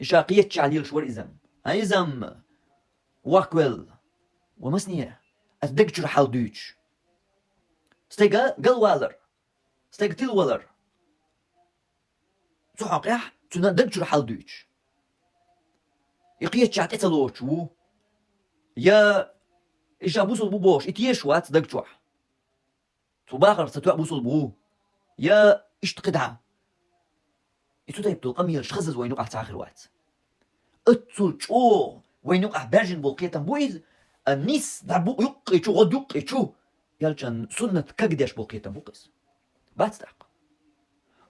ша кхеччахь лелаш вара иза-м, хӀа, иза-м воккхавелла. Ва масане, ас даг чура хьал дуьйцуш. Стеган галвалар, стеган тилавалар. Цу хьокъехь цуьнан даг чура хьал дуьйцуш. И кхеччахь тӀе ца лоцуш ву. Я и ша бусулба ву бохуш, и тешаш вац даг чохь. Цу бахарх ца тоьа бусулба ву. Я иштта кхидӀа. И цу тайпа долу къамелаш хазаза вайна юкъахь цхьа а хир вац. Оццул чӀогӀа вайна юкъахь баьржина болу кхетам бу иза, а нис дӀа бу юккъе чу, гӀод юккъе чу, элчан суннат кагдеш болу кхетам бу-кх иза. Бац тӀаккха.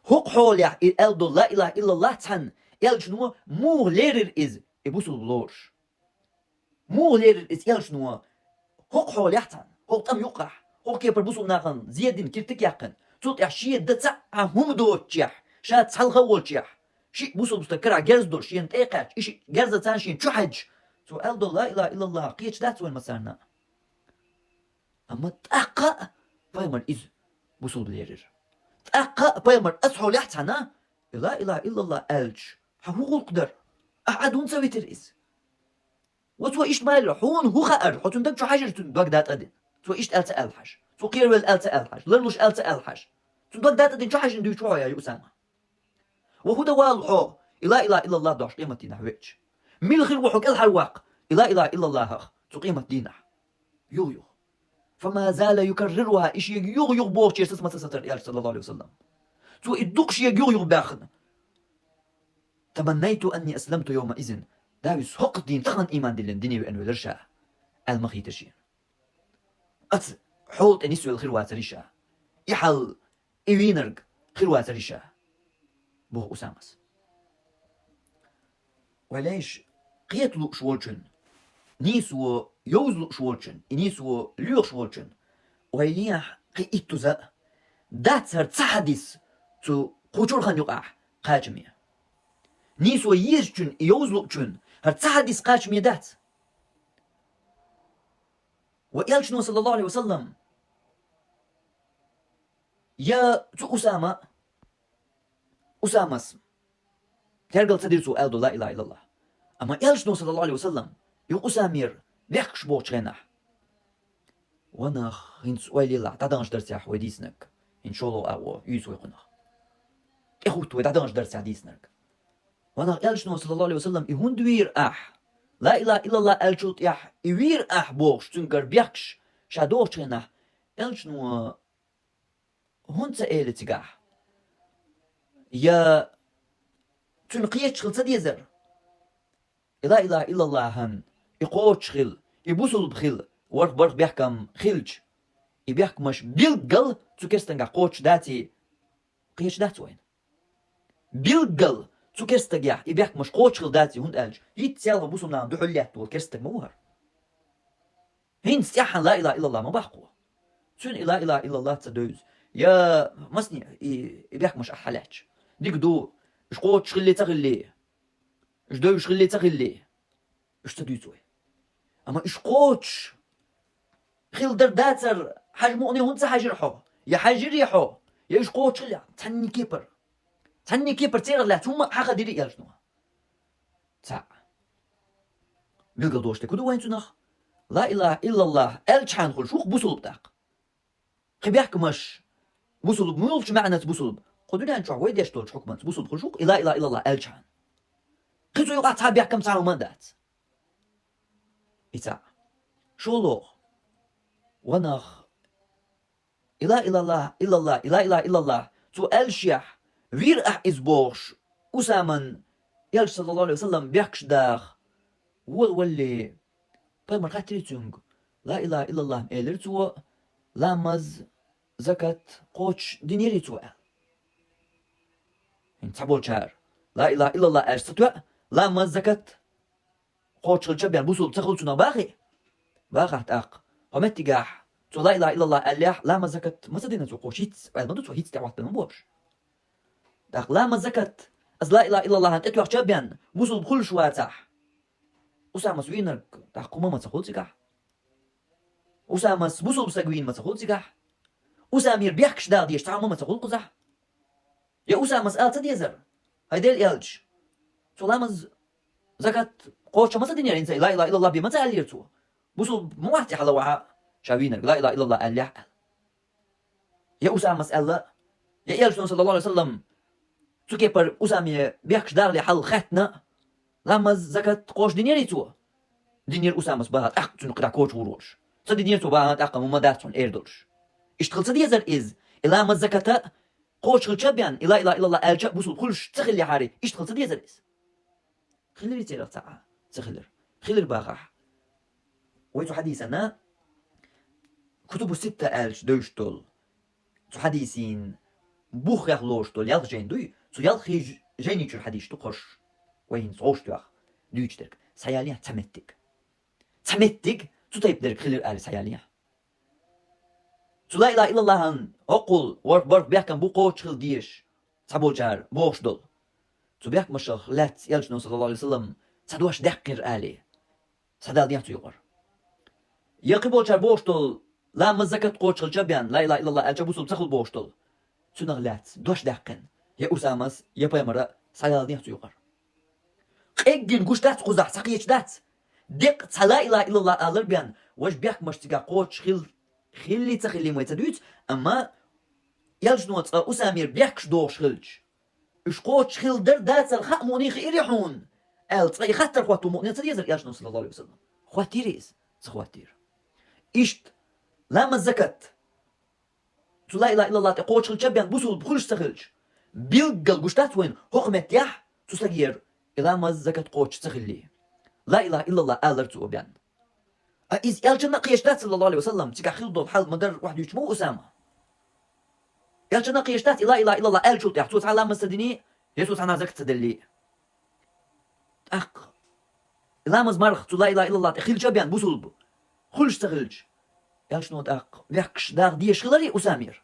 ХӀокху хьолехь и аьлла долу ла илаха иллаллах цхьаьна элчано муха лерира иза, и бусулба лоруш? Муха лерира иза элчано хӀокху хьолехь цхьаьна, хӀокху тӀам юккъахь, хӀокху кепара бусулба нахана зе дина, киртиг яьккхина, цул тӀаьхьа шен дан цхьа а хӀума доцучехь, ша цхьалха а волчехь, шиъ бусулба стаг карахь герз долуш шена тӀе а кхаьчча, и шиъ герзаца шена чу хьаьжча, цо аьлла долу ла илаха иллаллах кхеташ дац вайна массарна а? Амма тӀаккха а пайхамар иза бусулба лерира. ТӀаккха а пайхамар оцу хьолехь цхьаьна и ла илаха иллаллах аьлча, хьан хӀун гӀуллакх дара? Ахьа Ӏад хӀунда ца витира иза? Ва цо иштта ма элира, хьуна хӀун хаьара, хьо цуьнан даг чу хьаьжира цуьнан дог датӀа а дина? Цо иштта аьлла ца аьлла хьажа, цо кхеравелла аьлла ца аьлла хьажа, ларлуш аьлла ца аьлла хьажа. Цуьнан дог датӀа а дина чу хьаьжжина дуьйцу хьо, я Усама? Ва хӀун дан валла хьо, и ла илаха иллаллах дохьуш къематдийнахь веача? Мила хир ву хьо кӀелхьарваккха, и ла илаха иллаллах хьо цу къематдийнахь? Юха-юха. Фама зала юкаррируха, и шега юха-юха бохучеран саца ма ца сацара элча, саллаллаху алейхи ва саллам. Цо и дукха шега юха-юха баьхна. Таманнайту анни асламту йома изин. Давис хӀокху дийна тахана ийман диллина дине веана велира ша, аьлла ма хийтира шена. Оцу хьола тӀе нисвелла хир вацара ша. И хьал, и вийнарг хир вацара ша, боху Усамас. Вай лайш, кхета лууш волчун, нийсо йовза лууш волчун, и нийсо лоьхуш волчун, вай лехь кхин иттуза а дац хӀара цхьа хьадис цу кху чурхана юкъахь кхачаме. Нийсо езачун, и йовза луучун хӀара цхьа хьадис кхачаме дац. Ва элчано, саллаллаху алейхи ва саллам, я цу Усама, Усамас тергал ца дира цо аьлла долу ла илаха иллаллах. Амма элчано, саллаллаху алейхи ва саллам, и Усамера бехкаш бохучу хенахь, ванах, хӀинца ойла елахь, дӀадаханчу дарсехь вай дийцинарг, хӀинца шолгӀа агӀо юьйцу вай кхунах. ТӀехӀутту вай дӀадаханчу дарсехь дийцинарг. Ванах, элчано, саллаллаху алейхи ва саллам, и хӀунда вийра ахь? Ла илаха иллаллах аьллачул тӀаьхьа и вийра ахь бохуш, цуьнгара бехкаш ша дохучу хенахь, элчано хӀунда ца эли цигахь? Я цуьнан кхеташ хила ца дезара? И ла илаха иллаллахьан, и кхочуш хила, и бусулба хила, варх-барх бехкам хилча, и бехкамаш билггал цу керстангахь кхочуш даций, кхеташ дац вайна? Билггал цу керстагехь и бехкамаш кхочуш хила даций, хӀунда аьлча хӀинцца селхана бусулба нахана дуьхьал лаьтта волу керстаг ма ву хӀара. ХӀинца тӀаьххьана ла илаха иллаллах ма боху. Цуьнан и ла илаха иллаллах ца девза. Я масне и, и бехкамаш ахь хьалаьтташ. Дика ду, уьш кхочуш хилли ца хилли, уьш девзаш хилли ца хилли, уьш ца дуьйцу вай. Амма уьш кхочуш хилла дара дацара, хьажа мукъане хӀунда ца хьаьжира хьо? Я хьаьжирий хьо, я уьш кхочуш хилла, цхьанне кепара. Цхьанне кепара церах лаьцна хӀумма а хьахадирий элчано? Цхьаъ. Билгал дош дерг ду вайн цунах. Ла илаха иллаллах аьллачхьана хуьлуш ву-кх бусулба тӀаккха. Кхин бехкамаш бусулба, муьлхачу маьӀнаца бусулба, кху дуьнен чохь вай деш долчу хьукманца бусулба хуьлуш ву-кх и ла илаха иллаллах аьллачхьана. Кхин цу юкъахь цхьа бехкам, цхьа хӀума а дац. И цхьаъ. ШолгӀа. Ванах, и ла илаха иллаллах, и ла илаха иллаллах цо аьллашехь, вийра ахь иза бохуш, Усаман элча, саллаллаху алейхи ва саллам, бехкаш даха волавалале, пайхамар хаьттира цуьнга, ла илаха иллаллах элира цо, ламаз, закат кхочуш динерий цо аьлла. ХӀинца цхьаболчара, ла илаха иллаллах аьлча ца тоьа, ламаз, закат кхочуш хилча бен бусулба ца хуьлу цунах бахий? Бахахь тӀаккха. Хьо меттигехь, цо ла илаха иллаллах аьллехь, ламаз, закат ма ца дина цо кхочуш, хӀинцца, аьлла ма ду цо, хӀинцца тӀехӀоттабина ма бохуш. ТӀаккха ламаз, закат, аса ла илаха иллаллахьан тӀетоьхча бен, бусулба хуьлуш вацахь, Усамас вийнарг тӀаккха хӀума ма ца хуьлу цигахь. Усамас бусулба стаг вийна ма ца хуьлу цигахь. Усамера бехкаш даха дезаш цхьа хӀума ма ца хуьлу кхузахь. Я Усамас ала ца дезар: «ХӀай Делан элча, цо ламаз, закат кхочуш ма ца динера хӀинца, ла илаха иллаллахӀ бен ма ца аьллера цо. Бусулба ма вац хьалавахьа ша вийнарг, ла илаха иллаллахӀ аьллехь», — аьлла. Я Усамас аьлла, я элчано, саллаллахӀу Ӏалайхи ва саллам, цу кепара Усаме бехкаш дахале хьал хаьттина: «Ламаз, закат кхочуш динерий цо?» Динера Усамас, баха, тӀаккха цунна кхидӀа кхочуш гӀур волуш. «Ца динера цо, баха, тӀаккха ма дац хьуна эр долуш». Иштта хила ца дезар иза? И ламаз, закат а кхочуш хилча бен, и ла илаха иллаллахӀ аьлча а бусулба хуьлуш ца хиллехьара, иштта хила ца дезар иза? Хилира церах цхьа а? Ца хилира. Хилира бахахь. Вай цу хьадисана, Кутубу Ситта аьлча девзаш долу, цу хьадисийн бух хьехлош долу ялх жайна дуй, цу ялх хи-, жайни чуьра хьадисаш ду хӀорш. Вай хӀинца гӀовш тоьхна дуьйцуш дерг. Схьаялехьа цхьа меттиг. Цхьа меттиг цу тайпа дерг хилира аьлла схьаялехьа. Цу ла илаха иллаллахӀан хӀоккхул ворхӀ барх бехкам бу кхочуш хила дезаш, цхьаболчара бохуш долу. Цу бехкамашах лаьцна элчано, саллаллахӀу Ӏалайхи ва саллам, цхьа дош даьккхира аьлла, схьадала дехьа цу юкъара. Я кхиболчара бохуш долу, ламаз, закат кхочуш хилча бен, ла илаха иллаллахӀ аьлча бусулба ца хуьлу бохуш долу. Цунах лаьцна дош даьккхина я Усамас, я пайхамара, схьадала дехьа цу юкъара. Къеггина гуш дац кхузахь, схьакхеташ дац. Деккъа цхьа ла илаха иллаллахӀ алар бен, важа бехкамаш цигахь кхочуш хил-, хилли ца хилли вай ца дуьйцу, амма элчано цкъа Усамера бехкаш дохуш хилча, уьш кхочуш хила дара дацара хаа мукъане хиира хьуна, аьлла, цкъа и хаттар хӀотто мукъане ца дезара элчано, саллаллахӀу Ӏалайхи ва саллам? ХӀоттийра иза? Ца хӀоттийра. Иштта, ламаз, закат цу ла илаха иллаллахӀ тӀе кхочуш хилча бен бусулба хуьлуш ца хилча, билггал гуш дац вайна хӀокху меттехь цу стагера и ламаз, закат кхочуш ца хилли. Ла илаха иллаллахӀ алар цо бен. А иза элчанна а кхеташ дац, саллаллахӀу Ӏалайхи ва саллам, цигахь хила долу хьал ма-дарра охьадуьйцуш ма ву Усама. Элчанна а кхеташ дац, и ла илаха иллаллахӀ аьллачул тӀехьа цо цхьа ламаз ца дини, я цо цхьанхьа закат ца делли. ТӀаккха ламаз, марха цу ла илаха иллаллахӀ тӀе хилча бен бусулба хуьлуш ца хилча, элчано тӀаккха бехкаш даха дезаш хиларий Усамера?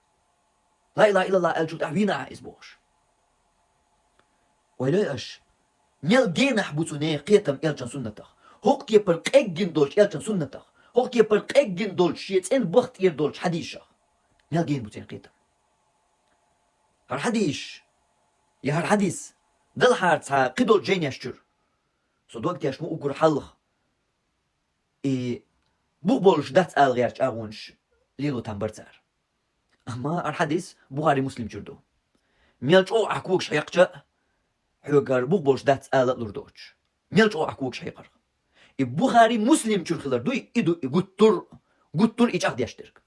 Ла илаха иллаллахӀ аьллачул тӀехьа вийна ахьа иза бохуш. Ойла йой аша, мел генахь бу цу нехан кхетам элчан суннатах, хӀокху кепара къеггина долчу элчан суннатах, хӀокху кепара къеггина долчу шен цӀена бахтӀера долчу хьадисах. Мел гена бу церан кхетам. ХӀара хьадисаш, я хӀара хьадис далахьара цхьа кхидолчу жайнеш чуьра, со дог тешна ву уггар хьалха, и бух болуш дац ала гӀертачу агӀонаш лело там бара цара. Амма хӀара хьадис Бухари, Муслим чуьра ду. Мел чӀогӀа ахь когаш хьекхча а, хьоьгара бух болуш дац ала а лур доцуш. Мел чӀогӀа ахь когаш хьекхарх. И Бухари, Муслим чуьра хилар дуй, и ду и гуттар, гуттар и чӀагӀдеш дерг.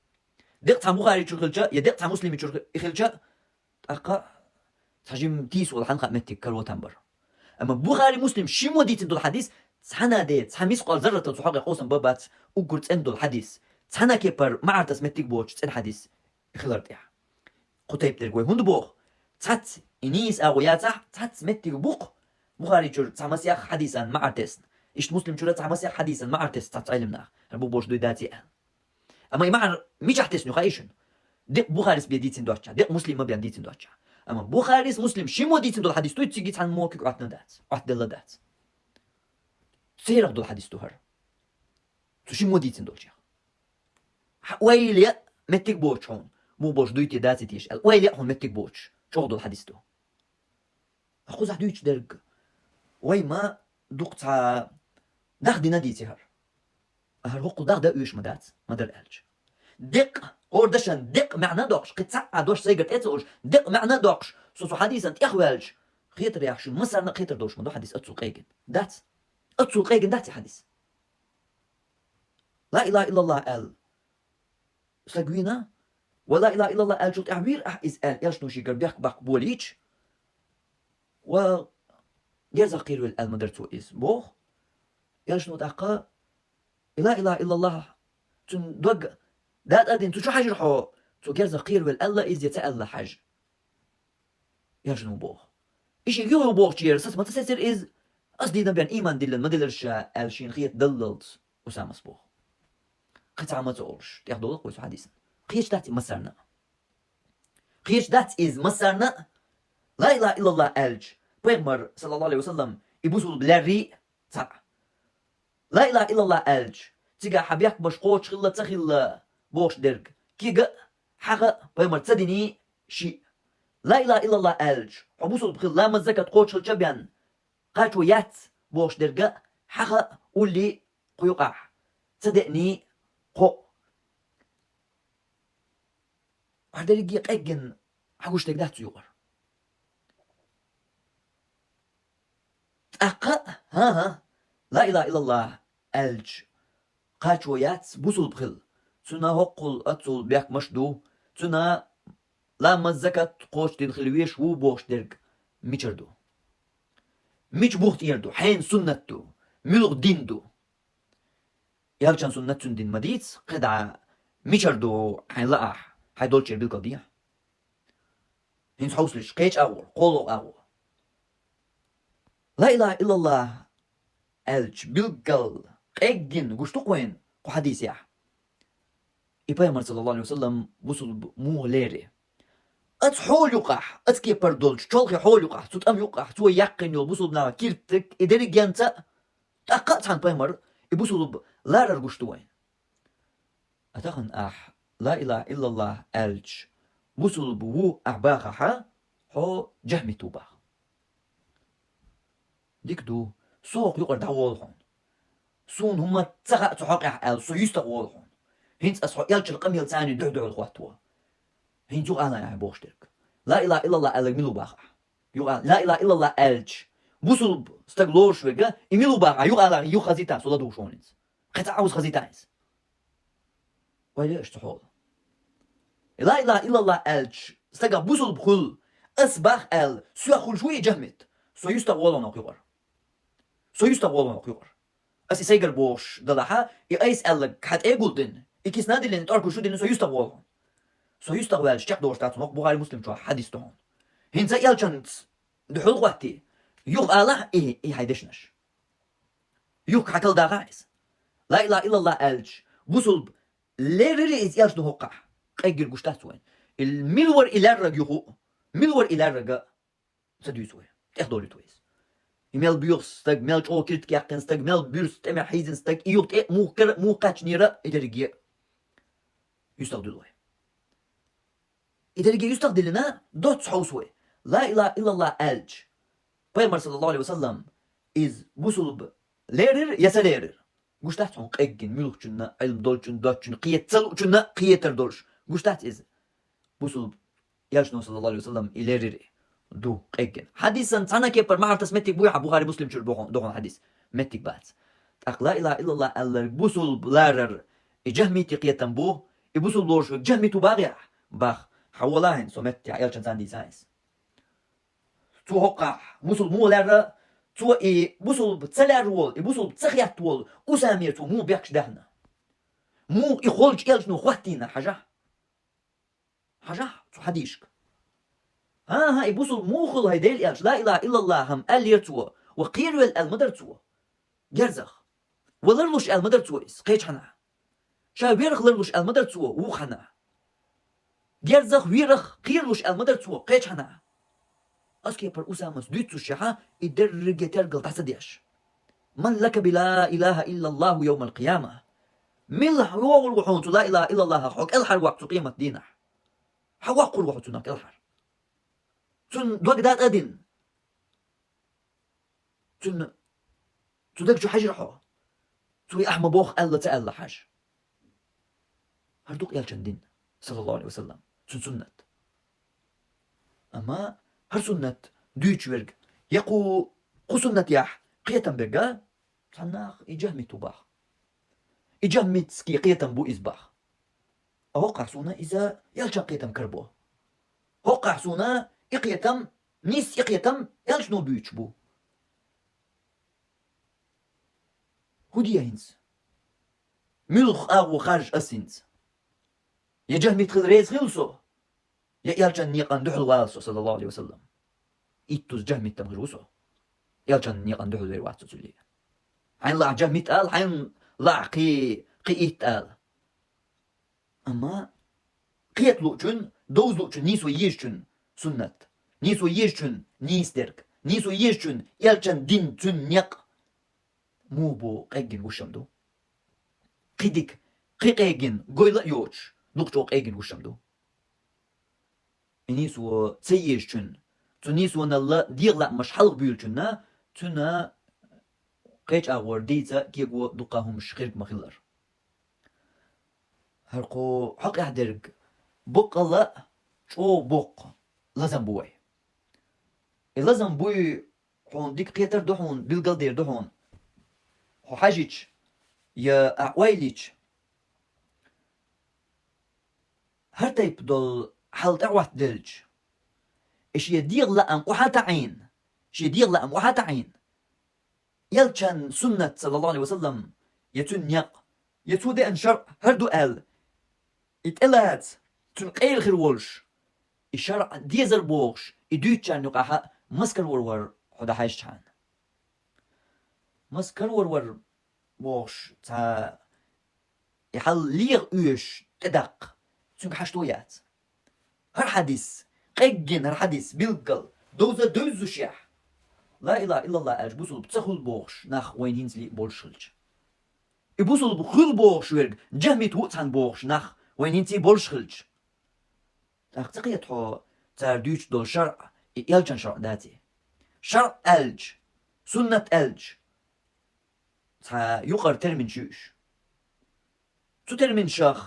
Декъа цхьа Бухари чуьра хилча, я декъа цхьа Муслими чуьра хи-, хилча, тӀаккха цхьа жимма тийса волу хьан хаьа меттиг каро там бара. Амма Бухари, Муслим шиммо дийцина долу хьадис, цхьана а де, цхьа мискъал зарратал цу хьокъехь къовсам бан бац, уггар цӀена долу хьадис. Цхьана а кепара маӀартас меттиг боцуш цӀена хьадис хилар тӀехь. Кху тайпа дерг вай хӀунда боху? Цхьацца и нийса агӀо яцахь, цхьацца меттиг бу-кх Бухари чуьра цхьа масех хьадисан маӀар тесна. Иштта Муслим чуьра цхьа масех хьадисан маӀар тесна цхьацца Ӏилманах. ХӀара бух болуш дуй, даций аьлла. Амма и маӀар мичахь тесна ю хаий шуна? Декъа Бухарис бен дийцина доцчахь, декъа Муслима бен дийцина доцчахь. Амма Бухарис, Муслим шиммо дийцина долу хьадис дуй, цига цхьаммо куьг Ӏоттана дац, Ӏоттаделла дац. Церах долу хьадис ду хӀара. Цу шиммо дийцина долчех. Хьан ойла е а меттиг боцуш хьуна, бух болуш дуй те, даций теша аьлла, ойла е а хьуна меттиг боцуш, чӀогӀа долу хьадис ду. Кхузахь дуьйцуш дерг вай ма дукха цхьа дахдина дийци хӀара. ХӀара хӀокхул дахда оьшуш ма дац, ма-дарра аьлча. Декъа, хӀора дашан декъа маьӀна а доккхуш, кхин цхьа а дош сайгара тӀе а ца олуш, декъа маьӀна а доккхуш, со цу хьадисан тӀехваьлча, хетар яхь шуна, массарна а хетар долуш ма ду хьадис оццул къегина. Дац. Оццул къегина дац и хьадис. Ла илаха иллаллахӀ аьлла, стаг вийна, ва ла илаха иллаллахӀ аьллачул тӀаьхьа вийра ахь иза аьлла, элчано шегара бехк баккха болийча, ва герзах кхеравелла аьлла ма-дарра цо иза, боху. Элчано тӀаккха, и ла илаха иллаллахӀ цуьнан дог датӀа а дина, цу чу хьаьжира хьо, цо герзах кхеравелла аьлла иза я ца аьлла хьажа. Яжна ву боху. И шига юха бохучу яра саца ма ца сецира иза, ас дийна бен ийман диллина ма диллира ша, аьлла шена хета даллалц Усамас боху. Кхин цхьа а ма ца олуш, тӀехдолу кхуьйсу хьадисан. Кхечу дац и массарна а. Кхечу дац иза массарна а, ла илаха иллаллахӀ аьлча, пайхамар, саллаллаху алейхи ва саллам, и бусулба леррий а цхьаъ. Ла илаха иллаллахӀ аьлча, цигахь хьан бехкамаш кхочуш хилла, ца хилла бохуш дерг, кега а, хьаха а пайхамар ца динийн шиъ. لا إله إلا الله аьлча, хьо бусулба хила, ламаз, закат кхочуш хилча а бен, кхачо яц бохуш дерг а хьаха а уллий кху юкъахь, ца деъний кхоъ. Хьо дерриге къеггина хьагуш дерг дац цу юкъара. ТӀаккха а, хӀан-хӀа, لا إله إلا الله аьлча, кхачо яц бусулба хила. Цуьнан хӀоккхул, оццул бехкамаш а ду. Цуьнан ламаз, закат кхочушдина хила везаш ву бохуш дерг мичара ду? Мича бух тӀера ду? Хьенан суннат ду? Муьлха дин ду? Элчан суннат, цуьнан дин ма дийца, кхидӀа мичара ду хьайна лаахь, хьайн долчуьра билгалдехьа. ХӀинца хьовсалаш, кхечу агӀор, кхоалгӀа агӀор. لا إله إلا الله аьлча, билггал къеггина гуш ду-кх вайна кху хьадисехь и Пайхамар, саллаллаху Ӏалайхи ва саллам, бусулба муха лерри. Оцу хьола юкъахь, оцу кепара долчу чолхе хьола юкъахь, цу тӀам юкъахь цо яьккхина йолу бусулба наха киртиг, и дерригенца а, тӀаккха а цхьана Пайхамар и бусулба ларар гуш ду вайна. А тахана ахь لا إله إلا الله аьлча, бусулба ву ахь бахахьа, хьо джахьмит ву баха. Дика ду, со хӀокху юкъара дӀаволу хьуна. Суна хӀумма ца хаьа цу хьокъехь аьлла, со юьстах волу хьуна. ХӀинца аса хьо элчан къамелаца дуьхь-дуьхьал хӀоттаво. ХӀинца юха ала ахь бохуш дерг. لا إله إلا الله аьлларг мила ву баха ахь? Юха ала, لا إله إلا الله аьлча, бусулба стаг лоруш верг, и мила ву баха ахь? Юха ала, юха хазийта, со ладугӀуш ву хьуна иза. Кхин цхьа Ӏовса хазийта иза. Ойла е аша цу хьолах. لا إله إلا الله аьлча, стагах бусулба хуьлу, ас бах аьлла, соьх хуьлуш ву и джахьмит? Со юьстах волу хьуна хӀокху юкъара. Со юьстах волу хьуна хӀокху юкъара. Ас и сайгара бохуш далахьа, и айса аьлларг хьан тӀе а гулдина, и кисана а диллина, и тӀоркуш а дина, со юьстах волу хьуна. Со юьстах ваьлча чекхдолуш дац хьуна, хӀокху Бухари, Муслим чохь хьадис ду хьуна. ХӀинца элчанца дуьхьал хӀоттий, юха алахь и, и хьайн дешнаш. Юха хьан кала дахахь иза. لا إله إلا الله аьлча, бусулба леррира иза элчано хӀокхахь, къеггина гуш дац вайна. И мила вара и лаьрраг юха а, мила вара и лаьрраг а ца дуьйцу вай. ТӀехдолуьйту вай иза. И мел боьха стаг, мел чӀогӀа киртиг яьккхина стаг, мел буьрса тӀемехь хьийзина стаг, и юха тӀе а муха кара, муха кхаьчнера, и дерриге а юьстах дуьллу вай. И дерриге юьстах диллина, доцца хьовсу вай. لا إله إلا الله аьлча, Пайхамар, саллаллаху Ӏалайхи ва саллам, иза бусулба леррира я ца леррира? Гуш дац хьуна къеггина муьлххачунна, Ӏилма долчунна, доцчунна, кхета ца луучунна кхетар долуш. Гуш дац иза? Бусулба элчано, саллаллаху Ӏалайхи ва саллам, и леррира ду къеггина. Хьадисан цхьана кепара ма-хьарттас меттиг буй хьан Бухари, Муслим чуьра ду хьуна хьадис? Меттиг бац. ТӀаккха لا إله إلا الله аьлларг бусулба ларар, и джахьмити кхетам бу, и бусулба лоруш верг джахьмит ву бахахь? Бах. Хьан волахь хӀинца со меттехь, элчан цӀан дийца хьан иза. Цо хӀокхахь бусулба муха лаьрра, цо и бусулба ца лаьрра волу, и бусулба ца хетта волу Усаме цо муха бехкаш даьхна? Муха и холчу элчано хӀоттийна, хьажахь? Хьажахь цу хьадисашка. ХӀан-хӀа, и бусулба муха хуьлу хӀай Делан элча, لا إله إلا الله хӀама аьллера цо, ва кхеравелла аьлла ма дара цо? Герзах. Ва ларлуш аьлла ма дара цо иза, кхечхьана? Ша верах ларлуш аьлла ма дара цо, вукхана? Герзах, верах кхералуш аьлла ма дара цо, кхечхьана? Ас кепара Усамас дуьйцуш яхьа, и дерриге тергал дӀа ца деш. من لك بلا إله إلا الله يوم القيامة. Мила вогӀур ву хьуна цу لا إله إلا الله хьо кӀелхьарваккха цу къемат дийнахь? Хьан воккхур ву хьо цунах кӀелхьара? Цунна дог датӀа а дина. Цунна, цу даг чу хьажира хьо? Цо и ахь ма боху аьлла ца аьлла хьажа. ХӀара ду-кх элчан дин, саллаллаху Ӏалайхи ва саллам, цуьнан суннат. Амма хӀара суннат дуьйцуш верг, я кху, кху суннатехь кхетам берг а, цхьаннах и джахьмит ву бах. И джахьмитский кхетам бу иза бах. А хӀокхахь суна иза элчан кхетам карабо. ХӀокхахь суна и кхетам, нийса и кхетам элчано буьйцуш бу. ХӀун де хӀинца? Муьлха агӀо харжа ас хӀинца? Я джахьмит хила реза хила со, я элчан некъан дуьхьал вала со, саллаллаху Ӏалайхи ва саллам. Иттуза джахьмит-м хир ву со. Элчан некъан дуьхьал вер вац со цуьллий. Хьайна лаахь джахьмит ала, хьайна лаахь кхин, кхин итт ала. Амма кхета луучун, довза луучун, нийсо езачун суннат, нийсо езачун нийса дерг, нийсо езачун элчан дин, цуьнан некъ муха бу къеггина гуш-м ду. Кхин дика, кхин къегина, гойла а йоцуш, дукха чӀогӀа къегина гуш-м ду. и нийсо ца езачун, цу нийсонал дегӀа лаамаш хьалха буьйлачунна, цунна кхеча агӀор дийца кего дукха хӀумаш хирг ма хиллара. ХӀара кхо хьокъехь дерг боккъала а чӀогӀа боккха лазам бу вай. И лазам буй хьуна дика кхетар ду хьуна, билгал дер ду хьуна. Хьо хьажича, я ахь ойла йича, хӀара тайпа долу хьал тӀехӀоттаделча, и шен дегӀа лаам охьа таӀийна, шен дегӀа лаам охьа таӀийна, элчан суннат, саллаллаху Ӏалайхи ва саллам, я цуьнан некъ, я цо деана шарӀ хӀара ду аьлла, и тӀелаца, цуьнан къайла хир волуш, и шарӀ дезар бохуш, и дуьйцучарна юкъахь а маскара вар-вар хьо дӀахьаьжчхьана. Маскара вар-вар бохуш, цхьа и хьал леха оьшуш тӀедаккха, цуьнга хьашто яц. ХӀара хьадис, къеггина хӀара хьадис билггал, довза девззушехь, ла илаха иллаллах аьлча бусулба ца хуьлу бохуш нах вайна хӀинца лиъ болуш хилча. И бусулба хуьлу бохуш верг, джахмит ву а цхьаьна бохуш нах вайна хӀинца болуш хилча. ТӀаккха ца кхета хьо, цара дуьйцуш долу шарӀ, и элчан шарӀ дац и. ШарӀ аьлча, суннат аьлча, цхьа юкъара терминаш ю уьш. Цу терминашах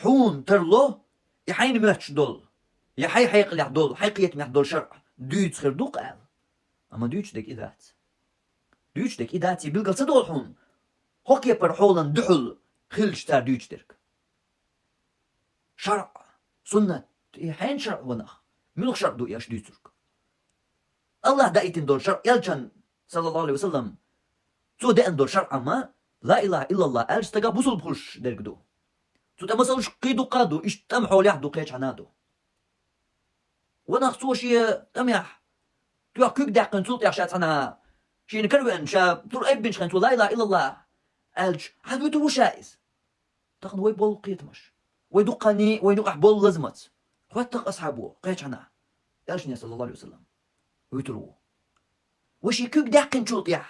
хьуна тарло, и хьайна моьттуш долу, я хьайн хьекъалехь долу, хьайн кхетамехь долу шарӀ дуьйцуш хир ду-кх аьлла. Амма дуьйцуш дерг и дац. Дуьйцуш дерг и дац, и билгал ца долу хьуна, хӀокху кепара хьолан дуьхьал хилча цара дуьйцуш дерг. ШарӀ, суннат, и хьенан шарӀ ву нах? Муьлха шарӀ ду и аша дуьйцург? АллахӀа даийтина долу шарӀ, элчан, саллаллаху Ӏалайхи ва саллам, цо деана долу шарӀ, амма ла илаха иллаллах аьлча стага бусулба хуьлуш дерг ду. Цу тӀе масалш кхин дуккха а ду, иштта тӀам хьолехь а ду, кхечхьана а ду. Ванах цо шен тӀамехь тоьхна куьг даьккхина, цул тӀаьхьа ша цхьана шена каравеана, ша тур айббинчу хенахь цо ла илаха иллаллах аьлча, хьан вуьтур ву ша иза? Тахана вай болу кхетамаш, вай дуккханний вайна юкъахь болу лазамаца, хоттагӀа асхьабо кхечхьана, элчане, саллаллаху Ӏалайхи ва саллам, вуьтур ву. Вай шен куьг даьккхинчул тӀаьхьа,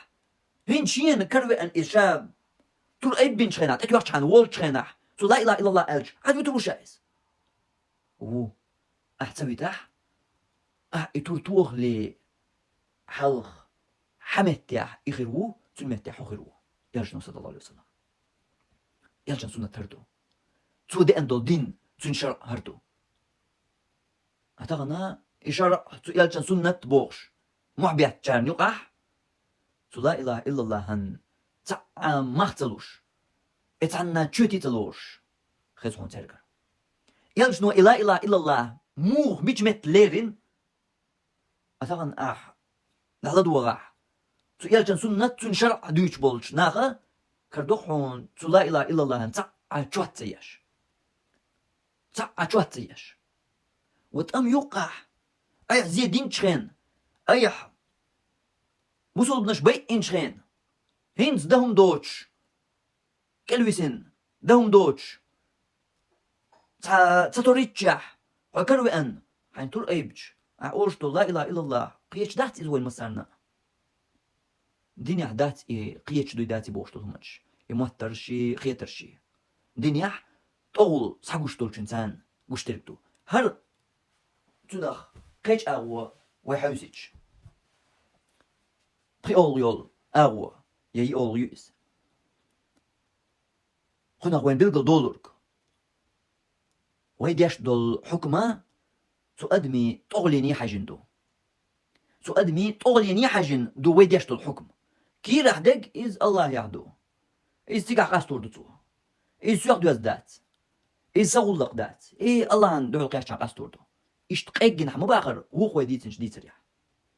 хӀинца шена каравеана иза, ша тур айббинчу хенахь, тӀетоьхчхьана волчу хенахь, цо ла илаха иллаллах аьлча, хьан вуьтур ву ша иза? Ву. Ахь ца витахь, ахь и тур тохале хьалха хьан меттехь и хир ву, цуьнан меттехь хьо хир ву. Элчано, саллаллаху Ӏалайхи ва саллам. Элчан суннат хӀара ду. Цо деана долу дин, цуьнан шарӀ хӀара ду. А тахана и шарӀ, цу элчан суннат бохуш, мохь беттачарна юкъахь, цу ла илаха иллаллахьан цхьа а мах ца луш, и цхьанна чоьте ца лоруш хеза хьуна цаьргара. Элчано и ла илаха иллаллах муха, мича метта леррина, а тахана ахь дӀаладогӀахь, цу элчан суннат, цуьнан шарӀ дуьйцуш болчу наха, кара доккху хьуна цу ла илаха иллаллахьан цхьа а чот ца еш. Цхьа а чот ца еш. Ва тӀам юккъахь, айхьа зе динчу хенахь, айхьа бусулбанаш байинчу хенахь, хӀинца дан хӀума доцуш, кӀелвисина, дан хӀума доцуш, цхьа ца торийччехь, хьо каравеана, хьайн тур айбича, ахь олуш долу ла илаха иллаллах кхеташ дац иза вайн массарна а? Динехь дац и кхеташ дуй, дац и бохуш долу хӀуманаш, и моттарш и, хетарш и. Динехь тӀогӀул схьагуш долчун царна гуш дерг ду. ХӀара цунах кхечу агӀо вай хьаьвсича, пхи олгӀа йолу агӀо, я йиъ олгӀа ю иза. Кхунах вайн билгал долург. Вай деш долу хьукма цу адамийн тӀогӀлене хьаьжжина ду. Цу адамийн тӀогӀлене хьаьжжина ду вай деш долу хьукма. Кийрахь дерг иза Аллахьехь ду. Иза цигахь къастор ду цо. Иза соьх доьзна дац. Иза сан гӀуллакх дац. И Аллахьан дуьхьал кхеччахь къастор ду. Иштта къеггинахь ма бахара вукхо вай дийцинчу дийцарехь.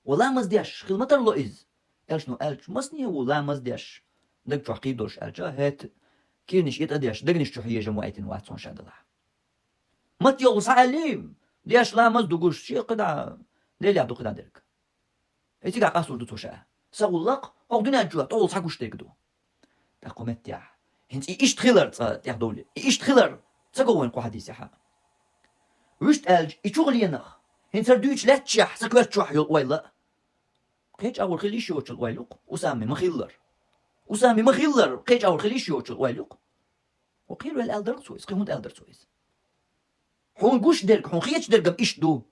Ва ламаз деш хила ма тарло иза. Элчано аьлча, масане ву ламаз деш, даг чохь кхийдолуш аьлча, хӀета кийранаш и тӀе деш, дегнаш чу хьежам ваийтина вац хьуна ша делахь. Мат йолу схьа аьллий, деш ламаз ду гуш, шен кхидӀа, Делехь ду кхидӀа дерг. И цигахь къастор ду цо ша. Сан гӀуллакх хӀокху дуьнен чохь тӀогӀул схьагуш дерг ду. ТӀаккха кху меттехь, хӀинца и иштта хилар цкъа тӀехдовлий. И иштта хилар ца го вайн кху хьадисехь а. Вуьшта аьлча, и чугӀленах, хӀинца хӀара дуьйцуш лаьтташехь сан коьрта чохь йолу ойла а, кхечу агӀор хила йиш йоцучул ойла ю-кх, Усаме ма-хиллара. Усаме ма-хиллара, кхечу агӀор хила йиш йоцучул ойла ю-кх. Ва кхийра ваьлла аьлла дара-кх цо иза, кхин хӀунда аьлла дара цо иза? Хьуна гуш дерг, хьуна хеташ дергам иштта ду.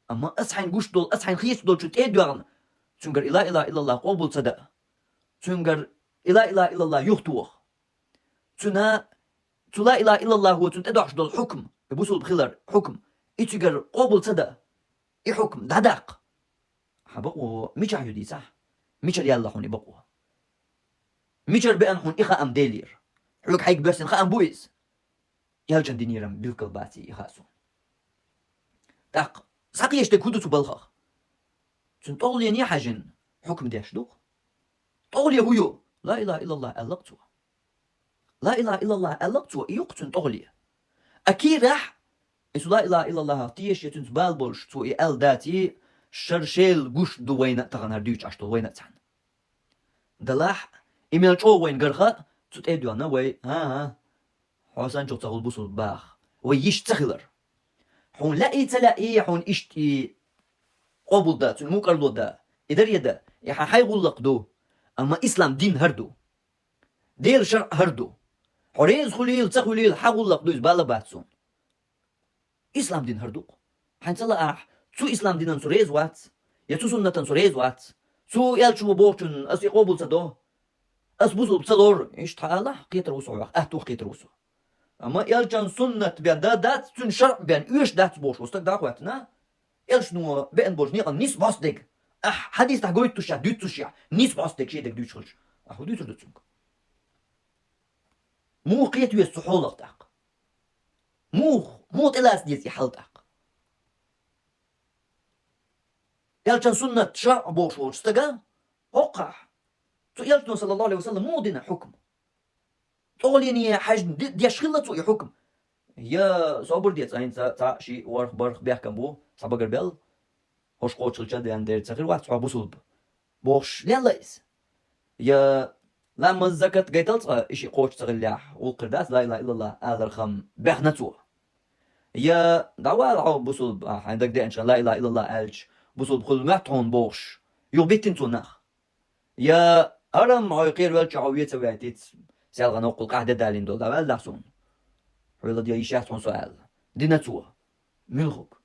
Амма ас хьайна гуш долу, ас хьайна хеташ долчу тӀе а доьгӀна, цуьнгара и ла илаха иллаллах къобал ца дан. Цуьнгара и ла илаха иллаллах юхатоха. Цуьнан, цу ла илаха иллаллахо цунна тӀедохьуш долу хьукм, и бусулба хилар хьукм, и цуьнгара къобал ца дан, и хьукм дӀадаккха. Хьан бакъо мичахь ю дийцахь? Мичара яьлла хьуна и бакъо? Мичара беана хьуна и хаам Делера? Хьоьга хьайга боьссина хаам бу иза? Элчан динера-м билггал бац и хаам суна. ТӀаккха схьакхеташ дерг хӀун ду цу балхах? Цуьнан тӀогӀлене хьаьжжина хьукм деш ду-кх. ТӀогӀле хӀун ю? Ла илаха иллаллах аьлла-кх цо. Ла илаха иллаллах аьлла-кх цо, и ю-кх цуьнан тӀогӀле. А кийрахь, и цу ла илаха иллаллахах тешаш я цуьнца бала болуш, цо и аьлла дац, и шар шел гуш ду вайна а тахана хӀара дуьйцуш Ӏаш долу вайна а цхьаьна. Делахь, и мел чӀогӀа вайна гара хаьа, цу тӀе а доьгӀна вай, хӀан-хӀа, хьо санначух ца хуьлу бусулба баха, вай йиш ца хилар. Хьуна лаьий, ца лаьий, хьуна иштта и къобал дан, цуьнан мукӀарло дан, и даре дан, и хьан хьайн гӀуллакх ду, амма ислам дин хӀара ду. Делан шарӀ хӀара ду. Хьо реза хуьлийла, ца хуьлийла, хьан гӀуллакх ду иза, бала бац суна. Ислам дин хӀара ду-кх. Хьайна ца лаахь, цу ислам динан со реза вац, я цу суннатан со реза вац. Цу элчано бохучунна ас и къобал ца до, ас бусулба ца лору, иштта хьан алахь, кхетар ву со хьох, атта ву кхетар ву со. Амма элчан суннат бен дан дац, цуьнан шарӀ бен оьшуш дац бохуш волу стаг дӀа а хӀоьттина, элчано беана болчу некъан нисбӀост дерг, ахь хьадис тӀехь гойтуш а, дуьйцуш а, нисбӀост дерг шен дерг дуьйцуш хилча, ахь хӀун дуьйцур ду цуьнга? Муха кхета веза цу хьолах тӀаккха? Муха, муха тӀелаца деза и хьал тӀаккха? Элчан суннат шарӀ бохуш волчу стага, хӀоккхахь, цу элчано, саллаллаху алейхи ва саллам, муха дина хьукм? ТӀогӀлене хьаьжна де-, деш хилла цо и хьукм? Я собар де цкъа, хӀинца цхьаъ, шиъ, ворхӀ, бархӀ бехкам бу, цхьа багарбелла, хӀорш кхочушхилча ден дерг ца хир вац хьо бусулба, бохуш лелла иза? Я ламаз, закат гайтал цкъа, и шиъ кхочуш ца хиллехь, гӀуллакх хир дац, ла илаха иллаллах аларх-м баьхна цо? Я дӀавала хьо бусулба, а, хьайн дага деанча ла илаха иллаллах аьлча, бусулба хуьлу моьтту хьуна бохуш, юха биттина цо нах? Я хӀара-м хьо кхеравелча хьо вен ца ваьйтица, селхана оккхул къахьде далийна долу, дӀаваьллахь суна, хьоьла де йиш яц хьуна со аьлла, дина цо? Муьлхуг?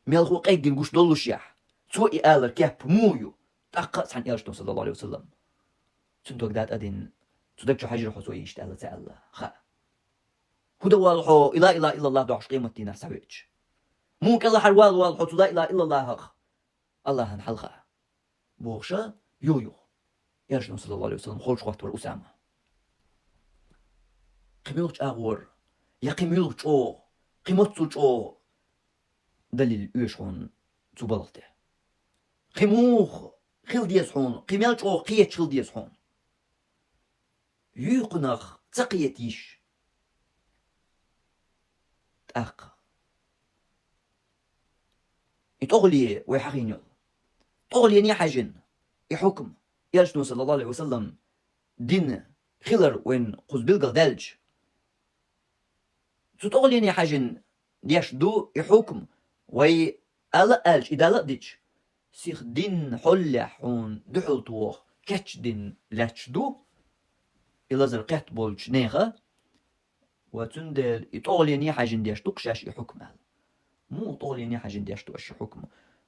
Мелхо къеггина гуш доллушехь, цо и алар кеп муха ю? ТӀаккха а цхьана элчано, саллаллаху алейхи ва саллам, цуьнан дог дӀа тӀадина, цу даг чу хьаьжира хьо, цо иштта аьлла ца аьлла хаьа. ХӀун дан воллу хьо и ла илаха иллаллах дохьуш къематдийнахь схьавеача? Муха кӀелхьарвала воллу хьо цу ла илаха иллаллахах Аллахьан хьалха? Бохуша, юха-юха. Элчано, саллаллаху алейхи ва саллам, холчу хӀоттавара Усама. Кхин муьлхачу агӀор, я кхин муьлхачу чӀогӀа, кхин моццул чӀогӀа далил оьшу хьуна цу балха тӀе? Кхин муха хила деза хьуна, кхин мел чӀогӀа кхеташ хила деза хьуна? Юьйхунах ца кхета йиш. ТӀаккха и тӀогӀле вай хьахийна йолу. ТӀогӀлене хьаьжина и хьукм, элчано, саллаллаху алейхи ва саллам, дин хилар вайна кхуза билгал даьлча, цу тӀогӀлене хьаьжина деш ду и хьукм, вай ала а аьлча, и дала а дича, сиха дин хьоллехь хьуна дуьхьал тоха кечдина лаьтташ ду, и лазар кхетта болчу нехан, ва цундела и тӀогӀлене хьаьжина деш ду-кх шаьш и хьукм аьлла. Муха тӀогӀлене хьаьжина деш ду аша и хьукм?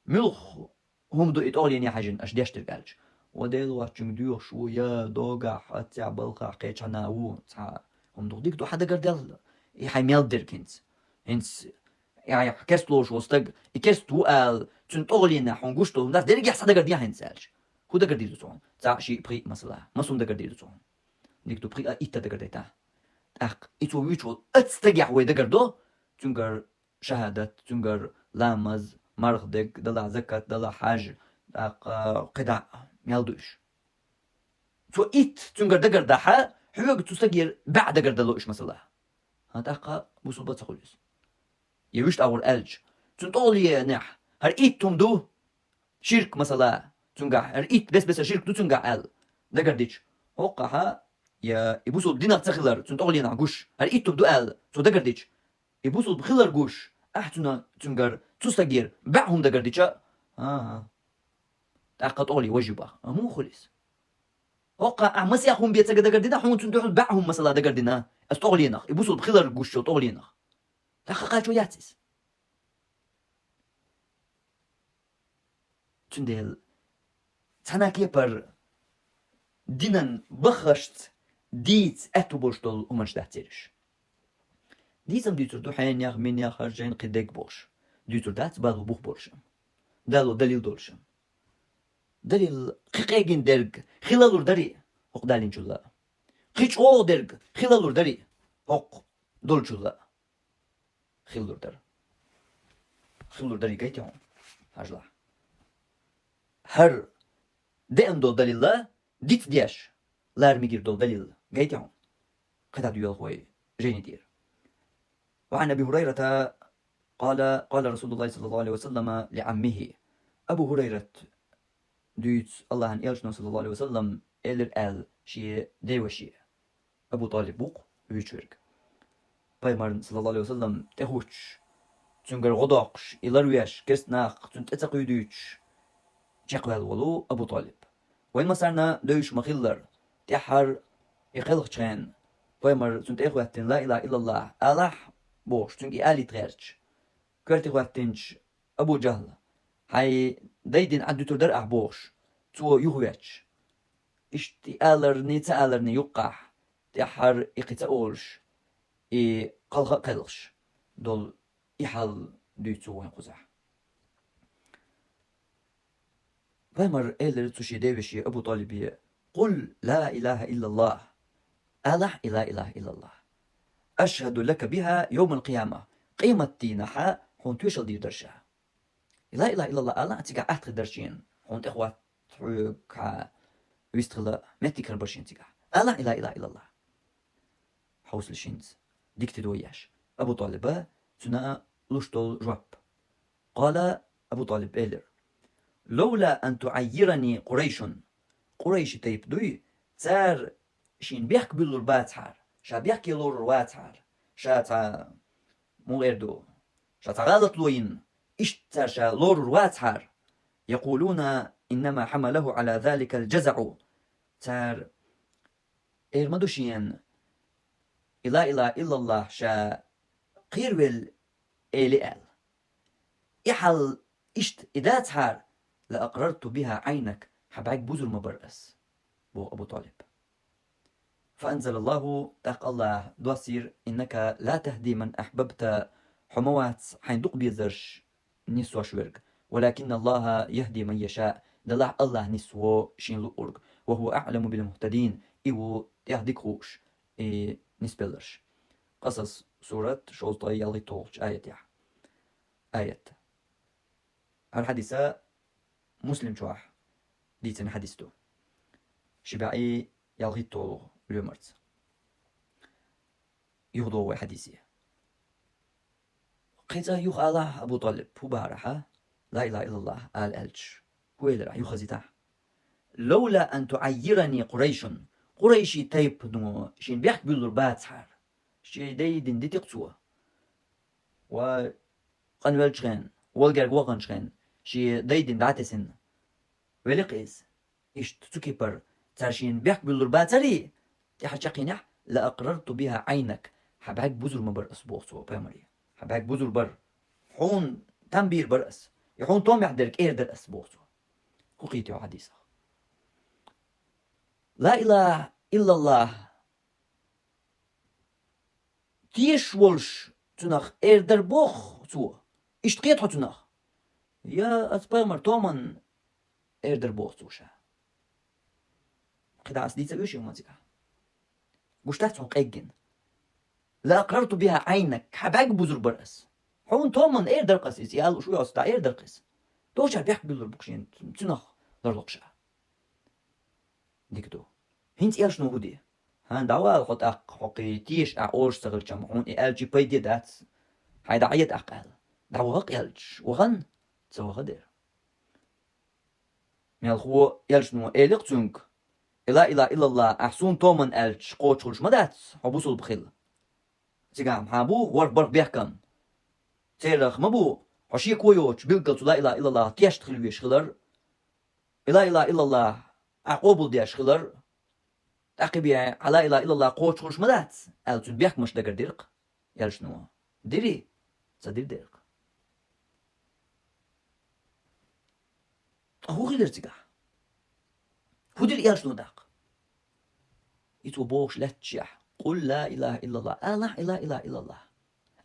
Муьлха хӀума ду и тӀогӀлене хьаьжина аша деш дерг аьлча? Ва Дела воцчуьнга доьхуш ву, я догахь, аццехь, балхахь, кхечхьана ву, цхьа хӀума ду-кх, дика ду, хьан дагар делла и хьайн мел дерг хӀинца. ХӀинца, яхь, керста лоруш волу стаг, и керста ву ала, цуьнан тӀогӀленехь хьуна гуш долу хӀума дац, дерригехь схьадагар де хьайна аьлча. ХӀун дагар дийр ду цо хьуна? Цхьаъ, шиъ, пхиъ, масала. Маса хӀума дагар дийр ду цо хьуна? Дика ду, пхиъ а, итт а дагар дайтахь. ТӀаккха и цо вуьйцуш волу итт стагехь вай дагар до, цуьнгара шахӀадат, цуьнгара ламаз, марха дерг, далахь закат, далахь хьаж, тӀаккха кхидӀа а мел ду уьш. Цо итт цуьнгара дагар дахь, хьоьга цу стагера бӀе дагар дало уьш, масала. ХӀан, тӀаккха бусулба ца хуьлу иза. Я вуьшта агӀор аьлча, цуьнан тӀогӀленехь хӀара итт хӀума ду, ширк, масала, цуьнгахь, хӀара итт бес-бесара ширк ду цуьнгахь аьлла, дагар дича. ХӀоккхахьа, я и бусулба динах ца хилар цуьнан тӀогӀленехь гуш, хӀара итт хӀума ду аьлла, цо дагар дича, и бусулба хилар гуш, ахь цуьнан, цуьнгара, цу стагера бӀе хӀума дагар дича, а-а. ТӀаккха тӀогӀле важа ю боху. А муха хуьлу иза? ХӀоккха ахь масех хӀума бен ца дагар дина, хьуна цуьнан дуьхьал бӀе хӀума, масала, дагар дина. Аса тӀогӀленах, и бусулба хилар гуш йолу тӀогӀленах. ТӀаккха кхачо яц иза. Цундела цхьана кепара динан баххашца дийца аьтту болуш долу хӀуманаш дац цераш. Дийцам дуьйцур ду хьенех, минех, хӀара жайна кхин дерг бохуш. Дуьйцур дац, бало бух болуш ам. Дало далил долуш ам. Далил кхин къегина дерг хила лур дарий хӀокху далинчул а. Кхин чӀогӀа дерг хила лур дарий хӀокху долчул а. Хила лур дара. Хила лур дарий гайта хьуна, хьажалахь. ХӀара деана долу далилла диц деш, лара мегар долу далилла гайта хьуна. КхидӀа дуьйла хӀой жайни тӀера. وعن أبي هريرة قال: قال رسول الله صلى الله عليه وسلم لعمه. Абу ХӀурайрат дуьйцу, Аллахьан элчано, саллаллаху Ӏалайхи ва саллам, элира аьлла шен деваше. Абу ТӀалиб ву-кх вуьйцуш верг. Пайхамарна, саллаллаху Ӏалайхи ва саллам, тӀехӀуттуш, цуьнгара гӀо доккхуш, и ларвеш, керста нах цунна тӀе ца кхуьйдуьйтуш, чекхваьлла волу Абу ТӀалиб. Вайн массарна девзаш ма-хиллара, тӀаьххьара и кхелхачу хенахь, пайхамар цунна тӀе а хӀоьттина, ла илаха иллаллахӀ алахь бохуш, цуьнга и алийта гӀерташ. Коьрте хӀоьттинчу Абу ЖахӀла, хьайн дайн дин Ӏад дуьтур дара ахь бохуш, цо юхаветташ. Иштта и аларний, ца аларний юккъехь, тӀаьххьара и кхин ца олуш, и кхалха а кхелхаш долу и хьал дуьйцу вайн кхузахь. Пайхамар элира цу шен девеше Абу ТӀалибе: «Къул ла илаха иллаллахӀ». Алахь и ла илаха иллаллахӀ. «АшхӀаду лака биха йовмал къияма». Къематдийнахьа хьуна тоьшалла дийр дара ша. И ла илаха иллаллахӀ алахь, цигахь атта хир дара шена, хьуна тӀехӀотта хьоьга вистхила меттиг хир бара шена цигахь. Алахь и ла илаха иллаллахӀ. Хьовсалаш хӀинца, дика тидо еш. Абу ТӀалиба цунна луш долу жоп. Къала, Абу ТӀалиб элира: «Лавла ан туӀаййирани Къурайшун». Къурайши тайпа дуй, цара шена бехк буьллур бацахьара, ша бехке лорур вацахьара, ша цхьа, муха эр ду, ша цхьа гӀалат ло йина, иштта цара ша лорур вацахьара. «Якъулуна иннама хьамалаху Ӏала заликал жазаӀу». Цара эр ма ду шена, и ла илаха иллаллахӀ ша кхеравелла эли аьлла. И хьал иштта и дацахьара, «ла акърарту биха Ӏайнак», хьан бӀаьрг бузур ма бара ас, боху Абу ТӀалиб. Фаанзалаллаху, тӀаккха Аллахьа доссийра: «Иннака ла тахди ман ахьбабта», хьо ма вац хьайн дукха безарш нисвеш верг. «Валакинна Аллаха яхди ман яша», делахь Аллахьа нисво шена луъург. «Ва хӀува аӀламу бил мухтадин», и ву тӀех дика хууш и нисбелларш. Къасас сурат, шовзткъе ялхитталгӀачу аятехь. Аят. ХӀара хьадиса Муслим чохь дийцина хьадис ду. Ши бӀе ялхитталгӀа лоьмарца. ЮхадогӀу вай хьадисе. Кхин цкъа юха алахь, Абу ТӀалиб, хӀун бахьара хьан, ла илаха иллаллахӀ ала аьлча, хӀун элира ахь, юха хазийтахь. «Лавла ан туӀаййирани Къурайшун». Къурайши тайпано шена бехк буьллур бацахьара. Шен дайн дин дити-кх цо. Ва къанвеллачу хенахь, вала герга ваханчу хенахь, шен дайн дин дӀатесина велира-кх иза. Иштта цу кепара цара шена бехк буьллур бацарий, тӀаьхьа чекхйинехь: «Ла акърарту биха Ӏайнак», хьан бӀаьрг бузур ма бара ас, боху цо пайхамаре. Хьан бӀаьрг бузур бара. Хьуна там бийр бара ас. И хьуна томехь дерг эр дара ас, боху цо. ХӀун кхетий хьо хьадисах? Ла илаха иллаллахӀ тешаш волуш цунах эр дара боху цо. Иштта кхета хьо цунах? Я ас пайхамар томан эр дара боху цо ша. КхидӀа ас дийца веший хӀума цигахь? Гуш дац хьуна къеггина? «Ла акърарту биха Ӏайнак», хьан бӀаьрг бузур бара ас. Хьуна томан эр дара-кх ас иза, и алуш ву йоцу дӀа эр дара-кх иза. Дочара бехк буьллур бу-кх шена цунах ларло-кх ша. Дика ду. ХӀинца элчано хӀун де? ХӀан, дӀавала хьо тӀаккха, хьо кхин теша ахь олуш ца хилча-м, хьуна и аьлчи пайде дац. Хьайн дӀахьеда тӀаккха аьлла. ДӀаваха-кх элча, вахана? Ца ваха дера. Мелхо элчано элира-кх цуьнга: «И ла илаха иллаллахӀ ахь суна томан аьлча кхочуш хуьлуш ма дац хьо бусулба хила. Цигахь-м хьан бу ворхӀ-бархӀ бехкам? Церах ма бу хьо шеко йоцуш билггал цу ла илаха иллаллахӀах тешна хила везаш хилар, и ла илаха иллаллахӀ ахь къобалдеш хилар, тӀаккха бен хьан ла илаха иллаллахӀ кхочуш хуьлуш ма дац», аьлла, цуьнан бехкамаш дагардира-кх элчано. Дирий? Ца дир дерг. Ткъа хӀун хилира цигахь? ХӀун дира Элчано тӀаккха? И цо бохуш лаьтташехь: «Къул ла илаха иллаллах». Алахь и ла илаха иллаллах.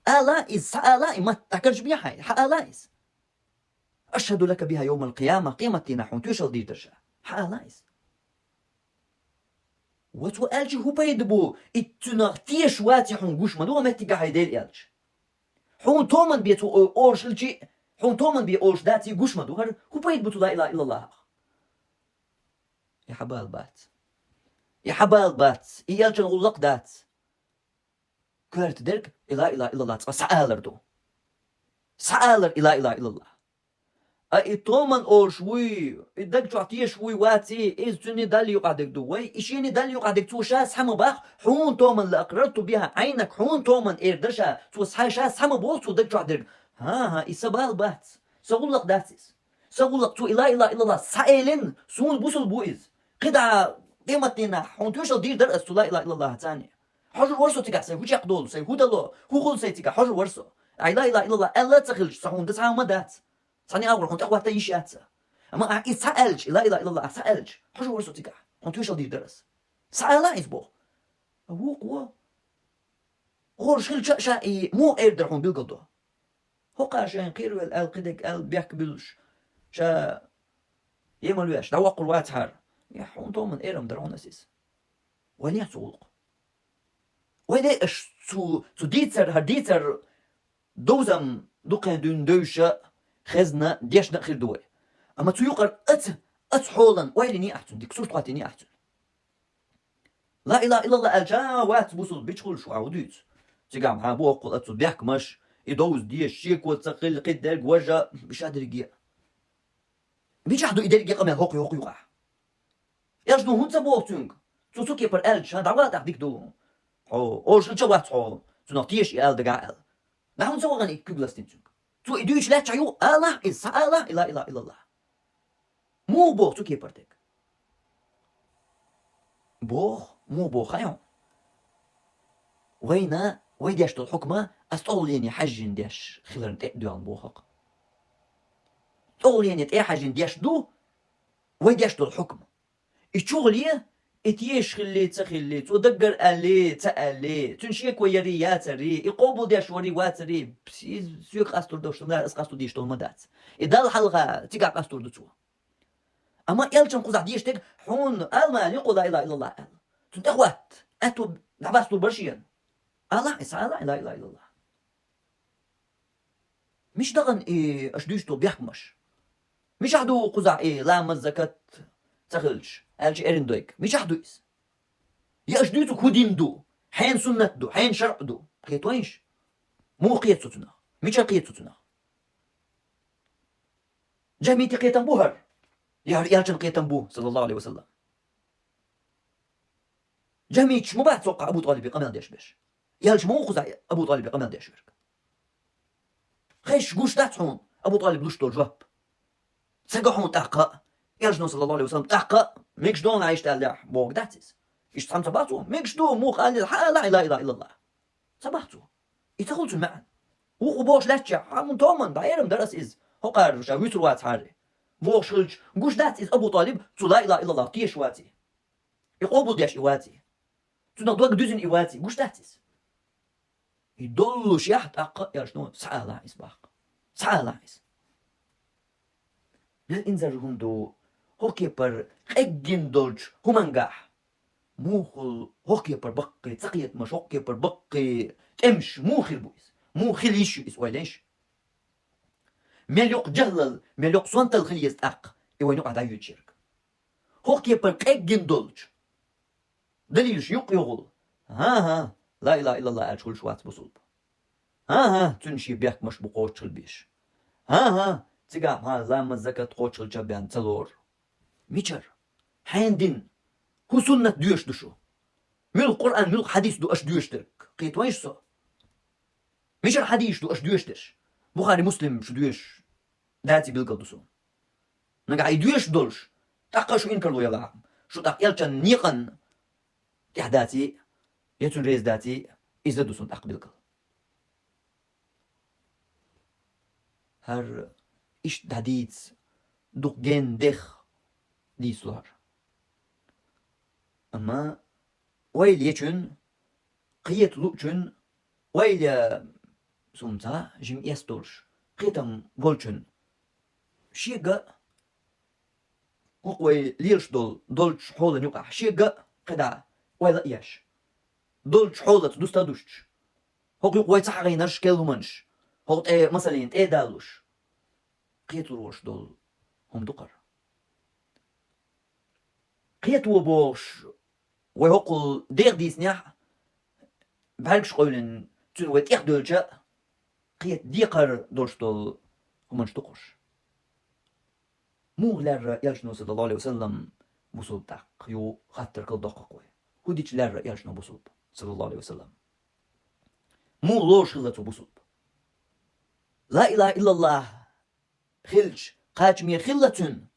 Ала иза, схьаала и матт, дӀакарчабе хьайн, хьаала иза. «Ашхаду лака биха йовмал къияма», къематдийнахь хьуна тоьшалла дийр дара ша. Хьаала иза. Ва цо аьлча хӀун пайда бу? И цунах тешаш вац хьуна гуш ма ду, меттигахь хьайн Дела аьлча. Хьуна томан бе цо о-, олуш хилчи, хьуна томан бе олуш даций гуш ма ду хӀара, хӀун пайда бу цу ла илаха иллаллахах? И хьабала бац. И хьабала бац. И Элчан гӀуллакх дац. Коьрта дерг и ла илаха иллаллах цкъа схьаалар ду. Схьаалар и ла илаха иллаллах. А и томан олуш вуй, и даг чохь тешаш вуй ваций, иза цуьнан Далла юкъахь дерг ду. Вай, и шена Далла юкъахь дерг цо ша схьа ма бах, хьуна томан лаакъ рарту биха Ӏайнак, хьуна томан эр дара ша, цо схьа ша схьа ма боху цо даг чохь дерг. ХӀан-хӀа, и сан бала бац, сан гӀуллакх дац иза. Сан гӀуллакх цо и ла илаха иллаллах схьаэлина, суна бусулба ву иза. КхидӀа къематдийнахь хьуна тоьшалла дийр дара ас цу ла илаха иллаллахаца. Хьожур вара со цигахь, сайн хӀун чекхдолу, сайн хӀун дало, хӀун хуьлу сайн цигахь, хьожур вара со. Ахь и ла илаха иллаллах аьлла а ца хилча, сан хьуна дан цхьа а ма дац. Цхьана агӀор хьуна тӀехӀотта йиш яц. Амма ахь иза схьа аьлча, и ла илаха иллаллах ахь схьа аьлча, хьожур вара со цигахь, хьуна тоьшалла дийр дара ас. Схьаала иза боху. А вукхо, гӀорш хилча а ша и муха эр дара хьуна билгал до. ХӀокхара шайна кхеравелла аьлла, кхидерг аьлла, бехк буьллуш, ша емал веш, дӀавоккхур вацахьара. Я хьуна томан эрам дара хьуна ас иза. Вайн яц цу гӀуллакх. Вай де аша цу, цу дийцар, хӀара дийцар довзам дукха дуьйна девзаш а, хезна, дешна а хир ду вай. Амма цу юкъара аца, аца хьолан ойла йиний ахь цунна, дика сурт хӀоттийний ахь цунна. Ла илаха иллаллах аьлча, вац бусулба, бича хуьлуш ву, хьан хӀун дуьйцу? Цигахь хьан бу хӀоккхул ацу бехкамаш, и довза дезаш, шеко ца хилла, кхидерг, важа, ша дерриге. Мичахь ду и дерриге къамел хӀокху, хӀокху юкъахь? Элчано хӀунда ца боху цуьнга? Цо цу кепара аьлча, ша дӀавала тӀаккха дика ду. Хьо, оша хилча вац хьо, цунах теша и ала дагахь аьлла. ДӀа хӀунда ца вахана и куьг ластийна цуьнга? Цо и дуьйцуш лаьттачахь ю, алахь иза, схьаалахь и ла илаха иллаллах. Муха боху цу кепара дерг? Боху, муха боху хаьий хьуна? Вайна, вай деш долу хьукма ас тӀовлене хьаьжжина деш хиларна тӀе а доьгӀна боху-кх. ТӀовлене тӀе а хьаьжжина деш ду вай деш долу хьукма. И чухула е, и тешаш хилли, ца хилли, цо даггара аьлли, ца аьлли, цуьнан шеко ярий, яцарий, и къобалдеш варий, вацарий, иза соьга къастор долуш ду, аса къастор дийш долу ма дац. И Далла хьалха цигахь къастор ду цо. Амма элчан кхузахь дийша дерг хьуна ала ма аьлла, юкъа ла илаха иллаллах аьлла. Цунна тӀехӀотта, аьтту дӀабастур бара шена. Алахь, и схьаалахь и ла илаха иллаллах. Мича дахана и аша дуьйцу бехкамаш? Мичахь ду кхузахь и ламаз, закат ца хилча, аьлча эрна дойг? Мичахь ду иза? Я аша дуьйцу хӀун дин ду? Хьенан суннат ду, хьенан шарӀ ду? Кхетойша? Муха кхета цо цунах? Мичара кхета цо цунах? Жахмийти кхетам бу хӀара? Я хӀара элчан кхетам бу, саллаллаху алейхи ва саллам? Жахмийчаш ма бац цоккха Абу ТӀалибе къамел деш берш. Элча ма ву кхузахь Абу ТӀалибе къамел деш верг. Хезаш гуш дац хьуна Абу ТӀалиб луш долу жоп? Ца го хьуна тӀаккха а, элчано, саллаллаху алейхи ва саллам, тӀаккха а, мегаш ду хьуна Ӏайшата аьллехь, бохург дац иза? Иштта цхьамма ца бац хьуна? Мегаш ду, муха аьлла, хьан ала и ла илаха иллаллах? Ца бац цо. И ца хуьлу цуьнан маьӀна. Вукхо бохуш лаьттачехь, хьан мун томан, дӀаэрам дара аса иза, хӀокхара ша вуьсур вацахьара. Бохуш хилча, гуш дац иза Абу ТӀалиб цу ла илаха иллаллах тешаш ваций. И къобалдеш и ваций. Цунах дог дуьзина и ваций. Гуш дац иза? И доллушехь, тӀаккха а элчано, схьаалахь иза боху. Схьаалахь иза. Мел инзара хӀума ду, хӀокху кепара къеггина долчу хӀумангахь. Муххул хӀокху кепара баккхий цакхетамаш, хӀокху кепара баккхий тӀемаш муха хир бу иза? Муха хила йиш ю иза, ойла йиш? Мел йоккха жахӀлал, мел йоккха сонталла хила еза тӀаккха, и вайна юкъахь дӀайоьдуш ерг? ХӀокху кепара къеггина долчу далилаш юкъ-югӀул. ХӀан-хӀа, ла илаха иллаллах аьлча хуьлуш вац бусулба. ХӀан-хӀа, цуьнан шен бехкамаш бу кхочушхила беш. ХӀан-хӀа, цигахь хьан ламаз, закат кхочушхилча бен ца лору. Мичара? Хьенан дин? ХӀун суннат доьшуш ду шу? Муьлха Къуръан, муьлха хьадис ду аша доьшуш дерг? Кхетавайша со? Мичара хьадисаш ду аша доьшуш дерш? Бухари, Муслим шу доьшуш даций билгал ду суна. Нагахь и доьшуш долуш, тӀаккха шу инкарло ялахь, шу тӀаккха элчан некъан тӀехь даций, я цунна реза даций, иза ду суна тӀаккха билгал. хӀара иштта дӀадийца, дукха ген дех дийцалу хӀара. Амма ойла ечун, кхета луучун, ойла, сумца, жим эс долуш, кхетам болчун, шега а, хӀокху вай лелаш долу, долчу хьолан юкъахь, шега а кхидӀа ойла а еш, долчу хьолаца дуста а душчу, хӀокху юкъа вай ца хьахийнарш керла хӀуманаш, хӀокху тӀе, масаллина, тӀе а далалуш, кхеталур волуш долу хӀума ду хӀара. Кхето бохуш, вай хӀокхул деха дийцинехь, бӀаьргаш къевлина, цуьнан вай тӀехдевлча а, кхета декхар долуш долу хӀуманаш ду хӀорш. Муха лерра Элчано, саллаллаху алейхи ва саллам, бусулба тӀаккха, ю хаттар кхалдоккху вай. ХӀун дича лерра Элчано бусулба, саллаллаху алейхи ва саллам? Муха лоруш хилла цо бусулба? Ла илаха иллаллах хилча, кхачаме хилла цуьнан?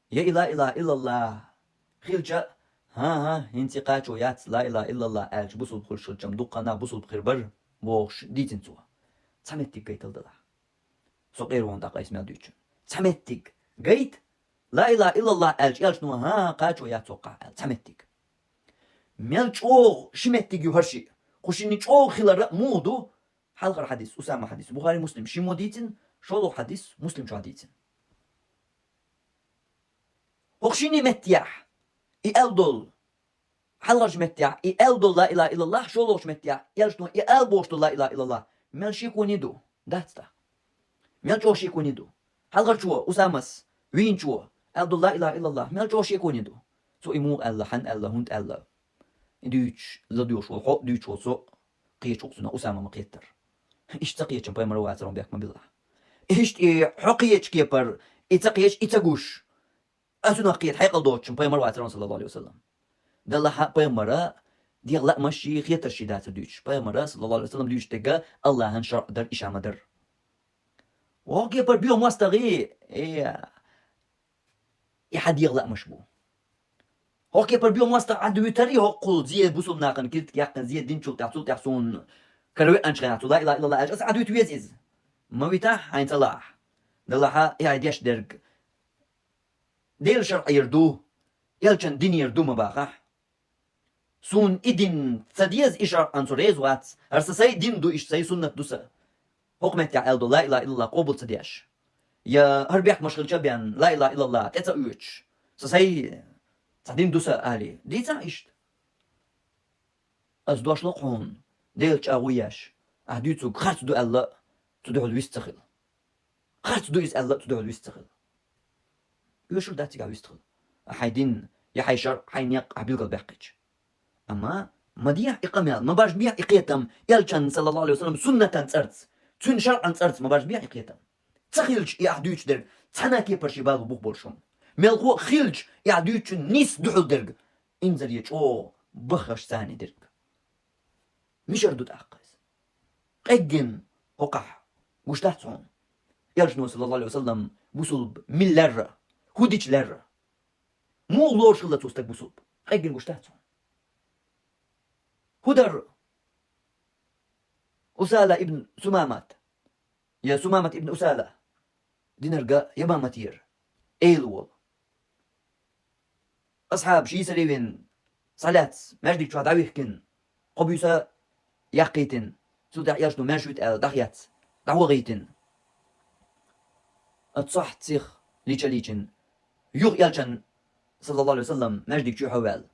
Я и ла илаха иллаллах хилча, хӀан-хӀа, хӀинца кхачо яц, ла илаха иллаллах аьлча бусулба хуьлуш хилчам, дуккха нах бусулба хир бара, бохуш дийцина цо. Цхьа меттиг гайтал далахь. Со къера вон тӀаккха айса мел дуьйцучун. Цхьа меттиг гайта, ла илаха иллаллах аьлча, Элчано, хӀан-хӀа, кхачо яц хӀокхахь аьлла, цхьа меттиг. Мел чӀогӀа ши меттиг ю хӀара шиъ. Кху шинна чӀогӀа хилар а муха ду? Хьалхара хьадис, Усама хьадис, Бухари, Муслим, шиммо дийцина, шолгӀа хьадис, Муслим чохь дийцина. ХӀокху шинне меттехь и аьлла долу, хьалхарчу меттехь и аьлла долу ла илаха иллаллах, шолгӀачу меттехь Элчано и ала бохуш долу ла илаха иллаллах, мел шеконе ду, дац тӀаккха? Мел чӀогӀа шеконе ду? Хьалхарчо, Усамас, вийначо аьлла долу ла илаха иллаллах, мел чӀогӀа шеконе ду? Цо и муха аьлла, хьан аьлла, хӀунда аьлла? И дуьйцуш, ладоьгӀуш волу хьо а, дуьйцуш волу со а, кхечу вукху цунах Усама ма кхеттара. Иштта ца кхечам пайхамар вацаран бехк ма биллахь. Иштта и хьо кхечу кепара, и ца кхеча, и ца гуш, ас цунах кхета хьекъал доцучун пайхамар вацаран, саллаллаху алейхи ва саллам. Делахь а пайхамара дегӀан лаамаш ший, хетарш ший дацар дуьйцуш. Пайхамара, саллаллаху алейхи ва саллам, дуьйцуш дерг АллахӀан шарӀ дара, и ша ма дара. ХӀокху кепара боьха мостагӀий, э, и хьан дегӀан лаамаш бу? ХӀокху кепара боьха мостагӀа Ӏад вуьтарий хӀокхул, зе бусулба нахана киртиг яьккхина, зе динчул тӀаьхьа, цул тӀаьхьа суна каравеъанчу хенахь цу ла илаха иллаллах аьлча, аса Ӏад вуьту веза иза? Ма витахь, хьайна ца лаахь. Делахь а и хьайн деш дерг Делан шарӀера ду, Элчан динера ду ма бахахь. Суна и дин ца деза, и шарӀан со реза вац. ХӀара сан сайн дин ду, иштта сайн суннат ду сан. ХӀокху меттехь аьлла долу ла илаха иллаллах къобал ца деш, я хӀара бехкамаш хилча а бен, ла илаха иллаллах тӀе ца оьцуш, сан сайн цхьа дин ду сан алий, дийцахь иштта. Ас дош ло-кх хьуна, Делан чӀагӀо еш, ахь дуьйцург харц ду аьлла, цу дуьхьал вист ца хила. Харц ду иза аьлла, цу дуьхьал вист ца хила. Оьшур дац цигахь вист хила, ахь хьайн дин, я хьайн шарӀ, хьайн некъ ахь билгалбаьккхича. Амма ма дехьа и къамел, ма бажбехьа и кхетам, Элчан, саллаллаху алейхи ва саллам, суннатан цӀарца, цуьнан шарӀан цӀарца ма бажбехьа и кхетам. Ца хилча и ахь дуьйцуш дерг цхьана а кепара шен бала бу-кх болуш хӀума. Мелхо а хилча, и ахь дуьйцучун нийса дуьхьал дерг, инзаре чӀогӀа баххаш царна дерг. Мишар ду тӀаккха иза? Къеггина хӀокхахь гуш дац хьуна, Элчано, саллаллаху алейхи ва саллам, бусулба мила лерра, хӀун дича лерра? Муха лоруш хилла цо стаг бусулба? Къеггина гуш дац хьуна. ХӀун дара Усала ибн Сумамат, я Сумамат ибн Усала, динарг Ямаматера, эла волу? Асхьабаш йийсаре вина, схьалаьцна, маьждиг чохь дӀавихкина, кхо буьйса яккхийтина, цул тӀаьхьа Элчано маьрша вуьту аьлла, дӀахецна, дӀавахийтина. Оццахь цӀа лийча а лийчина, юха Элчан, саллаллаху алейхи ва саллам, маьждиг чуьйхьа ваьлла: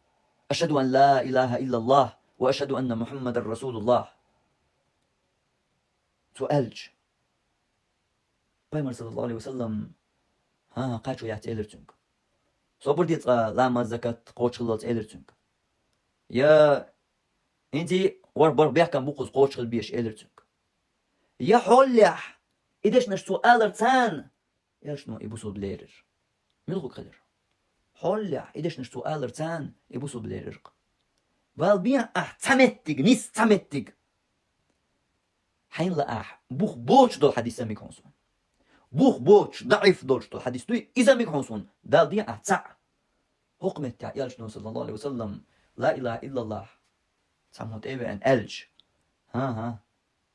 «Ашхаду ан ла илаха иллаллах ва ашхаду анна Мухаммадан расулуллах». Цо аьлча, Пайхамар, саллаллаху алейхи ва саллам: «ХӀан-хӀа, кхачо яц», — элира цуьнга. «Собар де цкъа, ламаз, закат кхочушхиллалц», — элира цуьнга. «Я хӀинца а вара барх бехкам бу кхуза кхочушхила безаш», — элира цуьнга. Я хьолехь и дешнаш цо алар царна, Элчано и бусулба лерира. Мила хӀума хилира? Хьолехь и дешнаш цо алар царна, и бусулба лерира-кх. Бала бехьа ахь цхьа меттиг, нийса цхьа меттиг. Хьайна лаахь, бух боцуш долу хьадис а мега хьуна суна. Бух боцуш, даӀиф долуш долу хьадис дуй, иза а мега хьуна суна, Далла дехьа ахь цхьаъ. ХӀокху меттехь Элчано, саллаллаху алейхи ва саллам, ла илаха иллаллах цхьаммо тӀе а веана аьлча, хӀан-хӀа,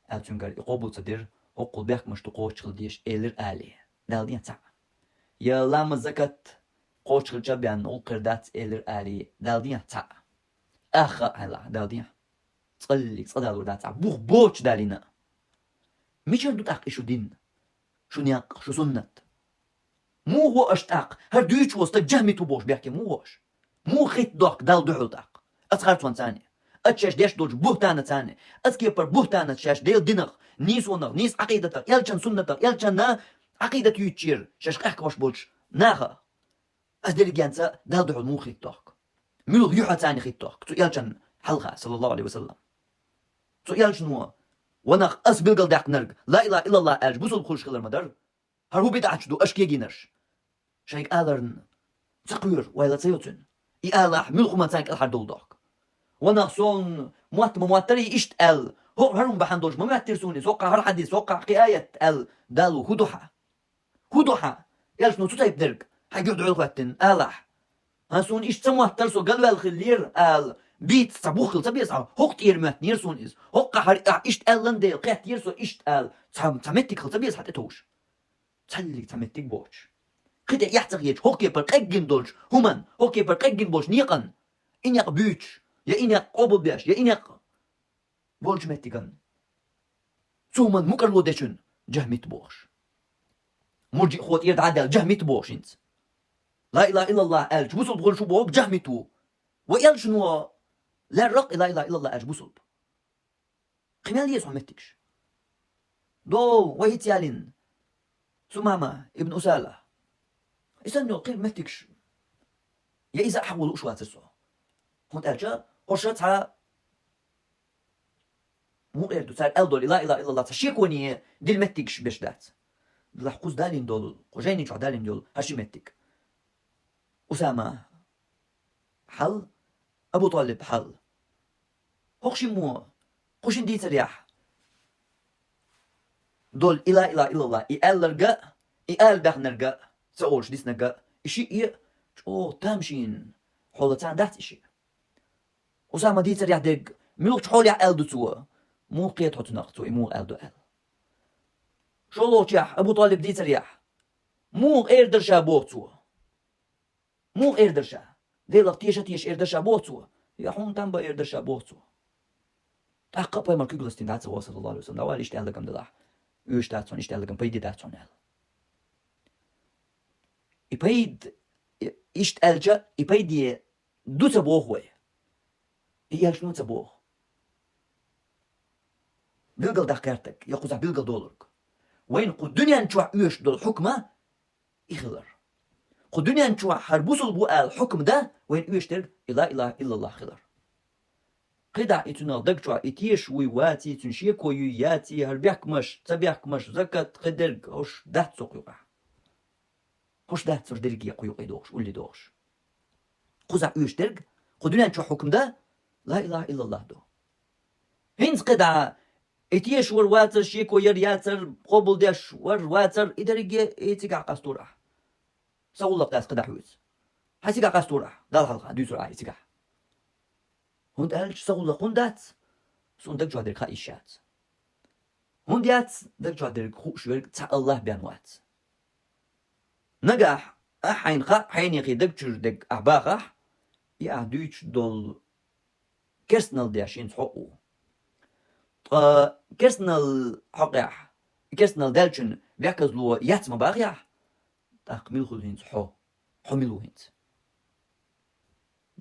аьлла цуьнгара и къобал ца дира, Оккхул бехкамаш ду кхочушхила дезаш, элира алий, Далла дехьа цхьаъ. Я ламаз, закат кхочушхилча бен гӀулакх хир дац, элира алий, Далла дехьа цхьаъ. Ах хьайла, Далла дехьа. ЦӀаллиг цкъа далур дац, бух боцуш далийна. Мичара ду тӀаккха и шу дин? Шу некъ, шу суннат? Муха ву аша тӀаккха? ХӀара дуьйцуш волу стаг жахмит ву бохуш бехке муха ву аша? Муха хӀитта дохку Далла дуьхьал тӀаккха? Ацу харцонца царна, ацу шаьш деш долчу буьхтанца царна, ацу кепара буьхтанца шаьш Делан динах, нийсонах, нийса Ӏакъидатах, элчан суннатах, элчанна Ӏакъидат юьйцучера шаьш къехкаш болчу наха. Ас дерригенца Далла дуьхьал муха хӀитта дохку? Муьлха юьхьа царна хӀитта дохку цу элчан хьалха, саллаллаху алейхи ва саллам? Цу элчано: «Ва нах, ас билгалдаьккхинарг ла илаха иллаллах аьлча бусулба хуьлуш хилар ма дара. ХӀара хӀун бидӀаташ ду аша кегийнарш?» Шайга аларна ца кхоьру, ойла ца йо цуьнан. И алахь, муьлха хӀуманца кӀелхьардовла дохку. Ва нах, суна мотт ма моттара и иштта аьлла, хӀокху хӀара хӀума бахьана долуш ма моьттира суна иза, хӀокхахь хӀара хьадис, хӀокхахь кхин аят аьлла, Далла хӀун ду хьан? ХӀун ду хьан? Элчано цу тайпа дерг хьайга юьхь дӀоьлла хӀоьттина алахь. ХӀан, суна иштта ца моттара, со галваьлла хиллера ала, бийца цхьа бух хила ца беза хьан, хӀокху тӀера моьттинера суна иза. ХӀокхахь хӀара ахь иштта аьллан дела, кхеттера со иштта ала, цхьа, цхьа меттиг хила ца беза хьан тӀетовжа? Цхьаллиг цхьа меттиг боцуш. Кхин тӀе эхь ца хеташ, хӀокху кепара къеггина долчу хӀуманна, хӀокху кепара къеггина болчу некъанна, и некъ буьйцуш, я и некъ къобалбеш, я и некъ болчу меттиган цу хӀуманна мукӀарло дечун жахмит бохуш. Мурджиъхо тӀера дӀа а даьлла, жахмит бохуш хӀинца. Ла илаха иллаллах аьлча бусулба хуьлуш ву боху, жахмит ву. Ва элчано лерракъ и ла илаха иллаллах аьлча бусулба. Кхин мел еза хьуна меттигаш? До, вай хӀинца ялийна Сумама ибн Усала. И санна йолу кхин меттигаш. Я иза а хьан лууш вацара со. ХӀунда аьлча хӀорш цхьа мукъера ду, цара аьлла долу и ла илаха иллаллах цхьа шеконе дилла меттигаш беш дац. Делахь кхуза далийна долу, кху жайни чохь далийна йолу хӀара ши меттиг. Усама хьал, Абу Талиб хьал. ХӀокху шиммо, кху шина дийцарехь долу и ла илаха иллаллах, и аьлларга а, и ала баьхнарга а, ца олуш диснарга а, и шиъ а чӀогӀа тамашийна хьолаца дац и шиъ. Усама дийцарехь дерг муьлхачу хьолехь аьлла ду цо, муха кхета хьо цунах, цо и муха аьлла ду аьлла. ШолгӀачехь Абу Талиб дийцарехь, муха эр дара ша боху цо? Муха эр дара ша? Делах теша а тешаш эр дара ша боху цо? Я хьуна там бан эр дара ша боху цо? ТӀаккха а пайхамар куьг ластийна дӀа ца гӀо, саллаллаху алейхи ва саллам, давала иштта аьлларгам делахь, оьшуш дац хьуна, иштта аьлларгам пайде дац хьуна аьлла. И пайда, и, иштта аьлча, и пайде ду ца боху вай. И элчано ца боху. Билгал даккха гӀертарг, я кхузахь билгал долург. Вайна кху дуьнен чохь оьшуш долу хьукма и хилар. Кху дуьнен чохь хӀара бусулба ву аьлла хьукма дан вайна оьшуш дерг и ла илаха иллаллах хилар. КхидӀа и цуьнан даг чохь и тешаш вуй ваций, цуьнан шеко юй яций, хӀара бехкамаш, ца бехкамаш, закат, кхидерг, хӀорш дац цу кху юкъахь. ХӀорш дац цуьра дерриге кху юкъе дохуш, улле дохуш. Кхузахь оьшуш дерг, кху дуьнен чохь хьукма дан, ла илаха иллаллах ду. ХӀинца кхидӀа и тешаш вар вацар, шеко яр яцар, къобалдеш вар вацар, и дерриге и цигахь къастор ахь. Сан гӀуллакх дац кхидӀа хьоьца. Хьан цигахь къастор ахь, Далла хьалха дуьйцур ахь и цигахь. ХӀунда аьлча сан гӀуллакх хӀунда дац? Суна даг чохь дерг хаа йиш яц. ХӀунда яц даг чохь дерг хууш верг? Цхьа АллахӀ бен вац. Нагахь ахь хьайна хаьа, хьенехий даг чуьра дерг ахь бахахь, и ахь дуьйцуш долу керстанал деш хӀинца хьо ву. Ткъа керстанал хьокъехь, керстанал даьллачун бехказло яц ма бахахь, тӀаккха мила хуьлу хӀинца хьо? Хьо мила ву хӀинца?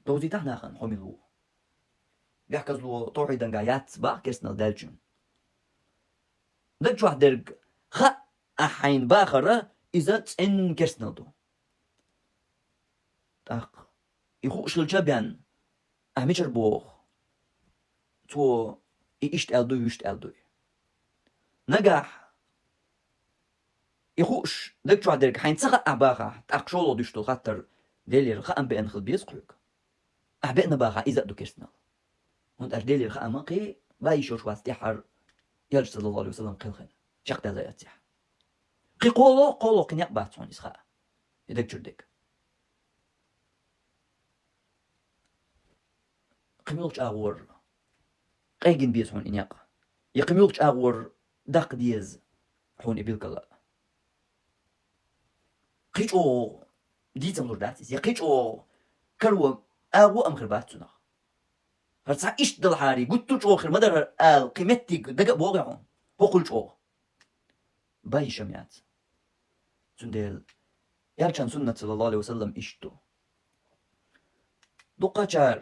Довзийтахь нахана, хьо мила ву? Бехказло тавхьидан ган яц баха керстанал даьллачун. Даг чохь дерг хаьа ахь хьайна бахара, иза цӀенна керстанал ду. ТӀаккха и хууш хилча бен, ахь мичара боху? Цо и иштта аьлла дуй, вуьшта аьлла дуй? Нагахь и хууш даг чохь дерг хьайна ца хаьа ахь бахахь, тӀаккха шолгӀа дуьйцуш долу хаттар: Делера хаам беана хила беза кхуьга. Ахь беана бахахь, иза а ду керстанал. ХӀунда аьлча Делера хаам кхин бан йиш йолуш вац тӀаьххьара, элча, саллаллаху алейхи ва саллам, кхелхина чекхдаьлла яцахь. Кхин кхоло, кхоло кхин некъ бац хьуна иза хаа, и даг чуьра дерг. Кхин муьлхачу агӀор къегина беза хьуна и некъ? Я кхин муьлхачу агӀор даккха деза хьуна и билгала. Кхин чӀогӀа дийцам лур дац иза, я кхин чӀогӀа каро агӀо ам хир бац цунах. ХӀара цхьа иштта далахьарий, гуттар чӀогӀа хир ма дара хӀара ала, кхин меттиг дага а богӀий хьуна, хӀокхул чӀогӀа. Бай шам яц. Цундела Элчан суннат, саллаллаху алейхи ва саллам, иштта ду. Дуккхачар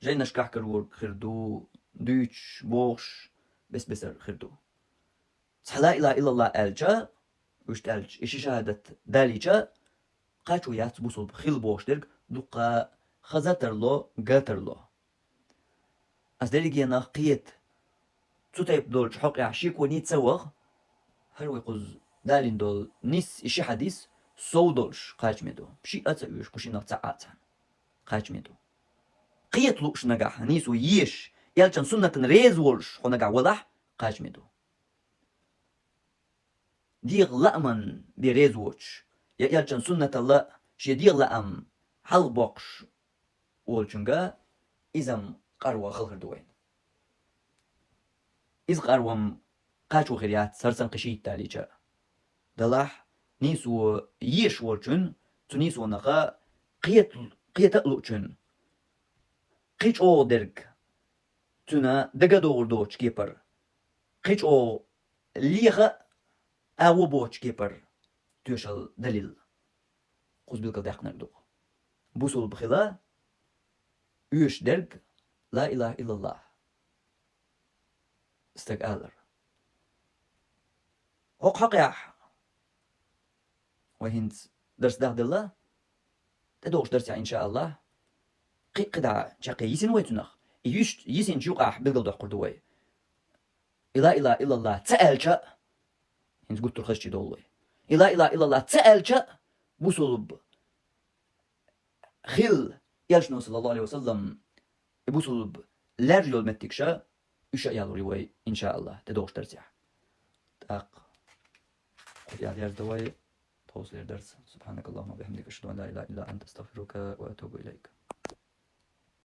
жайнашкахь карор хир ду, дуьйцуш, бохуш, бес-бесар хир ду. Цхьа ла илаха иллаллахӀ аьлча, вуьшта аьлча, и ши шахӀадат далийча, кхачо яц бусулба хила бохуш дерг дуккха хаза тарло, ган тарло. Ас дерриге нах кхета, цу тайпа долчу хьокъехь шеконий ца ваха, хӀара вай кхуза далийна долу нис, и ши хьадис сов долуш кхачаме ду. Шиъ а ца оьшу, кху шиннах цхьаъ а цхьаьна кхачаме ду. Кхета лууш нагахь, нийсо езаш, Элчан суннатана реза волуш хьо нагахь валахь, кхачаме ду. ДегӀан лааман бен реза воцуш, я Элчан суннаталла шен дегӀан лаам хьалха боккхуш волчуьнга иза-м къарван хала хир ду вайна. Иза къарван кхачо хир яц, хӀара санна кхин шийтта далийча. Делахь, нийсо езаш волчун, цу нийсонах кхета, кхета а луучун, кхин чӀогӀа дерг цуьнан дага а догӀур доцучу кепара, кхин чӀогӀа леха а агӀо боцучу кепара тоьшалла далийла. Кхуза билгалдаьккхинарг ду-кх. Бусулба хила оьшуш дерг ла илаха иллаллахӀ стага алар. ХӀокху хьокъехь вай хӀинца дарс дахделла, тӀедогӀучу дарсехь, иншааллахӀ, кхин а, кхидӀа чаккхе йисина вай цунах. И йиш-, йисинчу юкъахь билгалдоккхур ду вай. И ла илаха иллаллахӀ ца аьлча а, хӀинца гуттар хазчий долу вай. И ла илаха иллаллахӀ ца аьлча а, бусулба хила, Элчано, саллаллаху алейхи ва саллам, и бусулба лаьржа йолу меттигаш, уьш а ялур ю вай, иншааллахӀ, тӀедогӀучу дарсехь. ТӀаккха кху тӀехь дерза ду вай тховсалера дарс. سبحانك اللهم وبحمدك، أشهد أن لا إله إلا أنت، أستغفرك وأتوب إليك.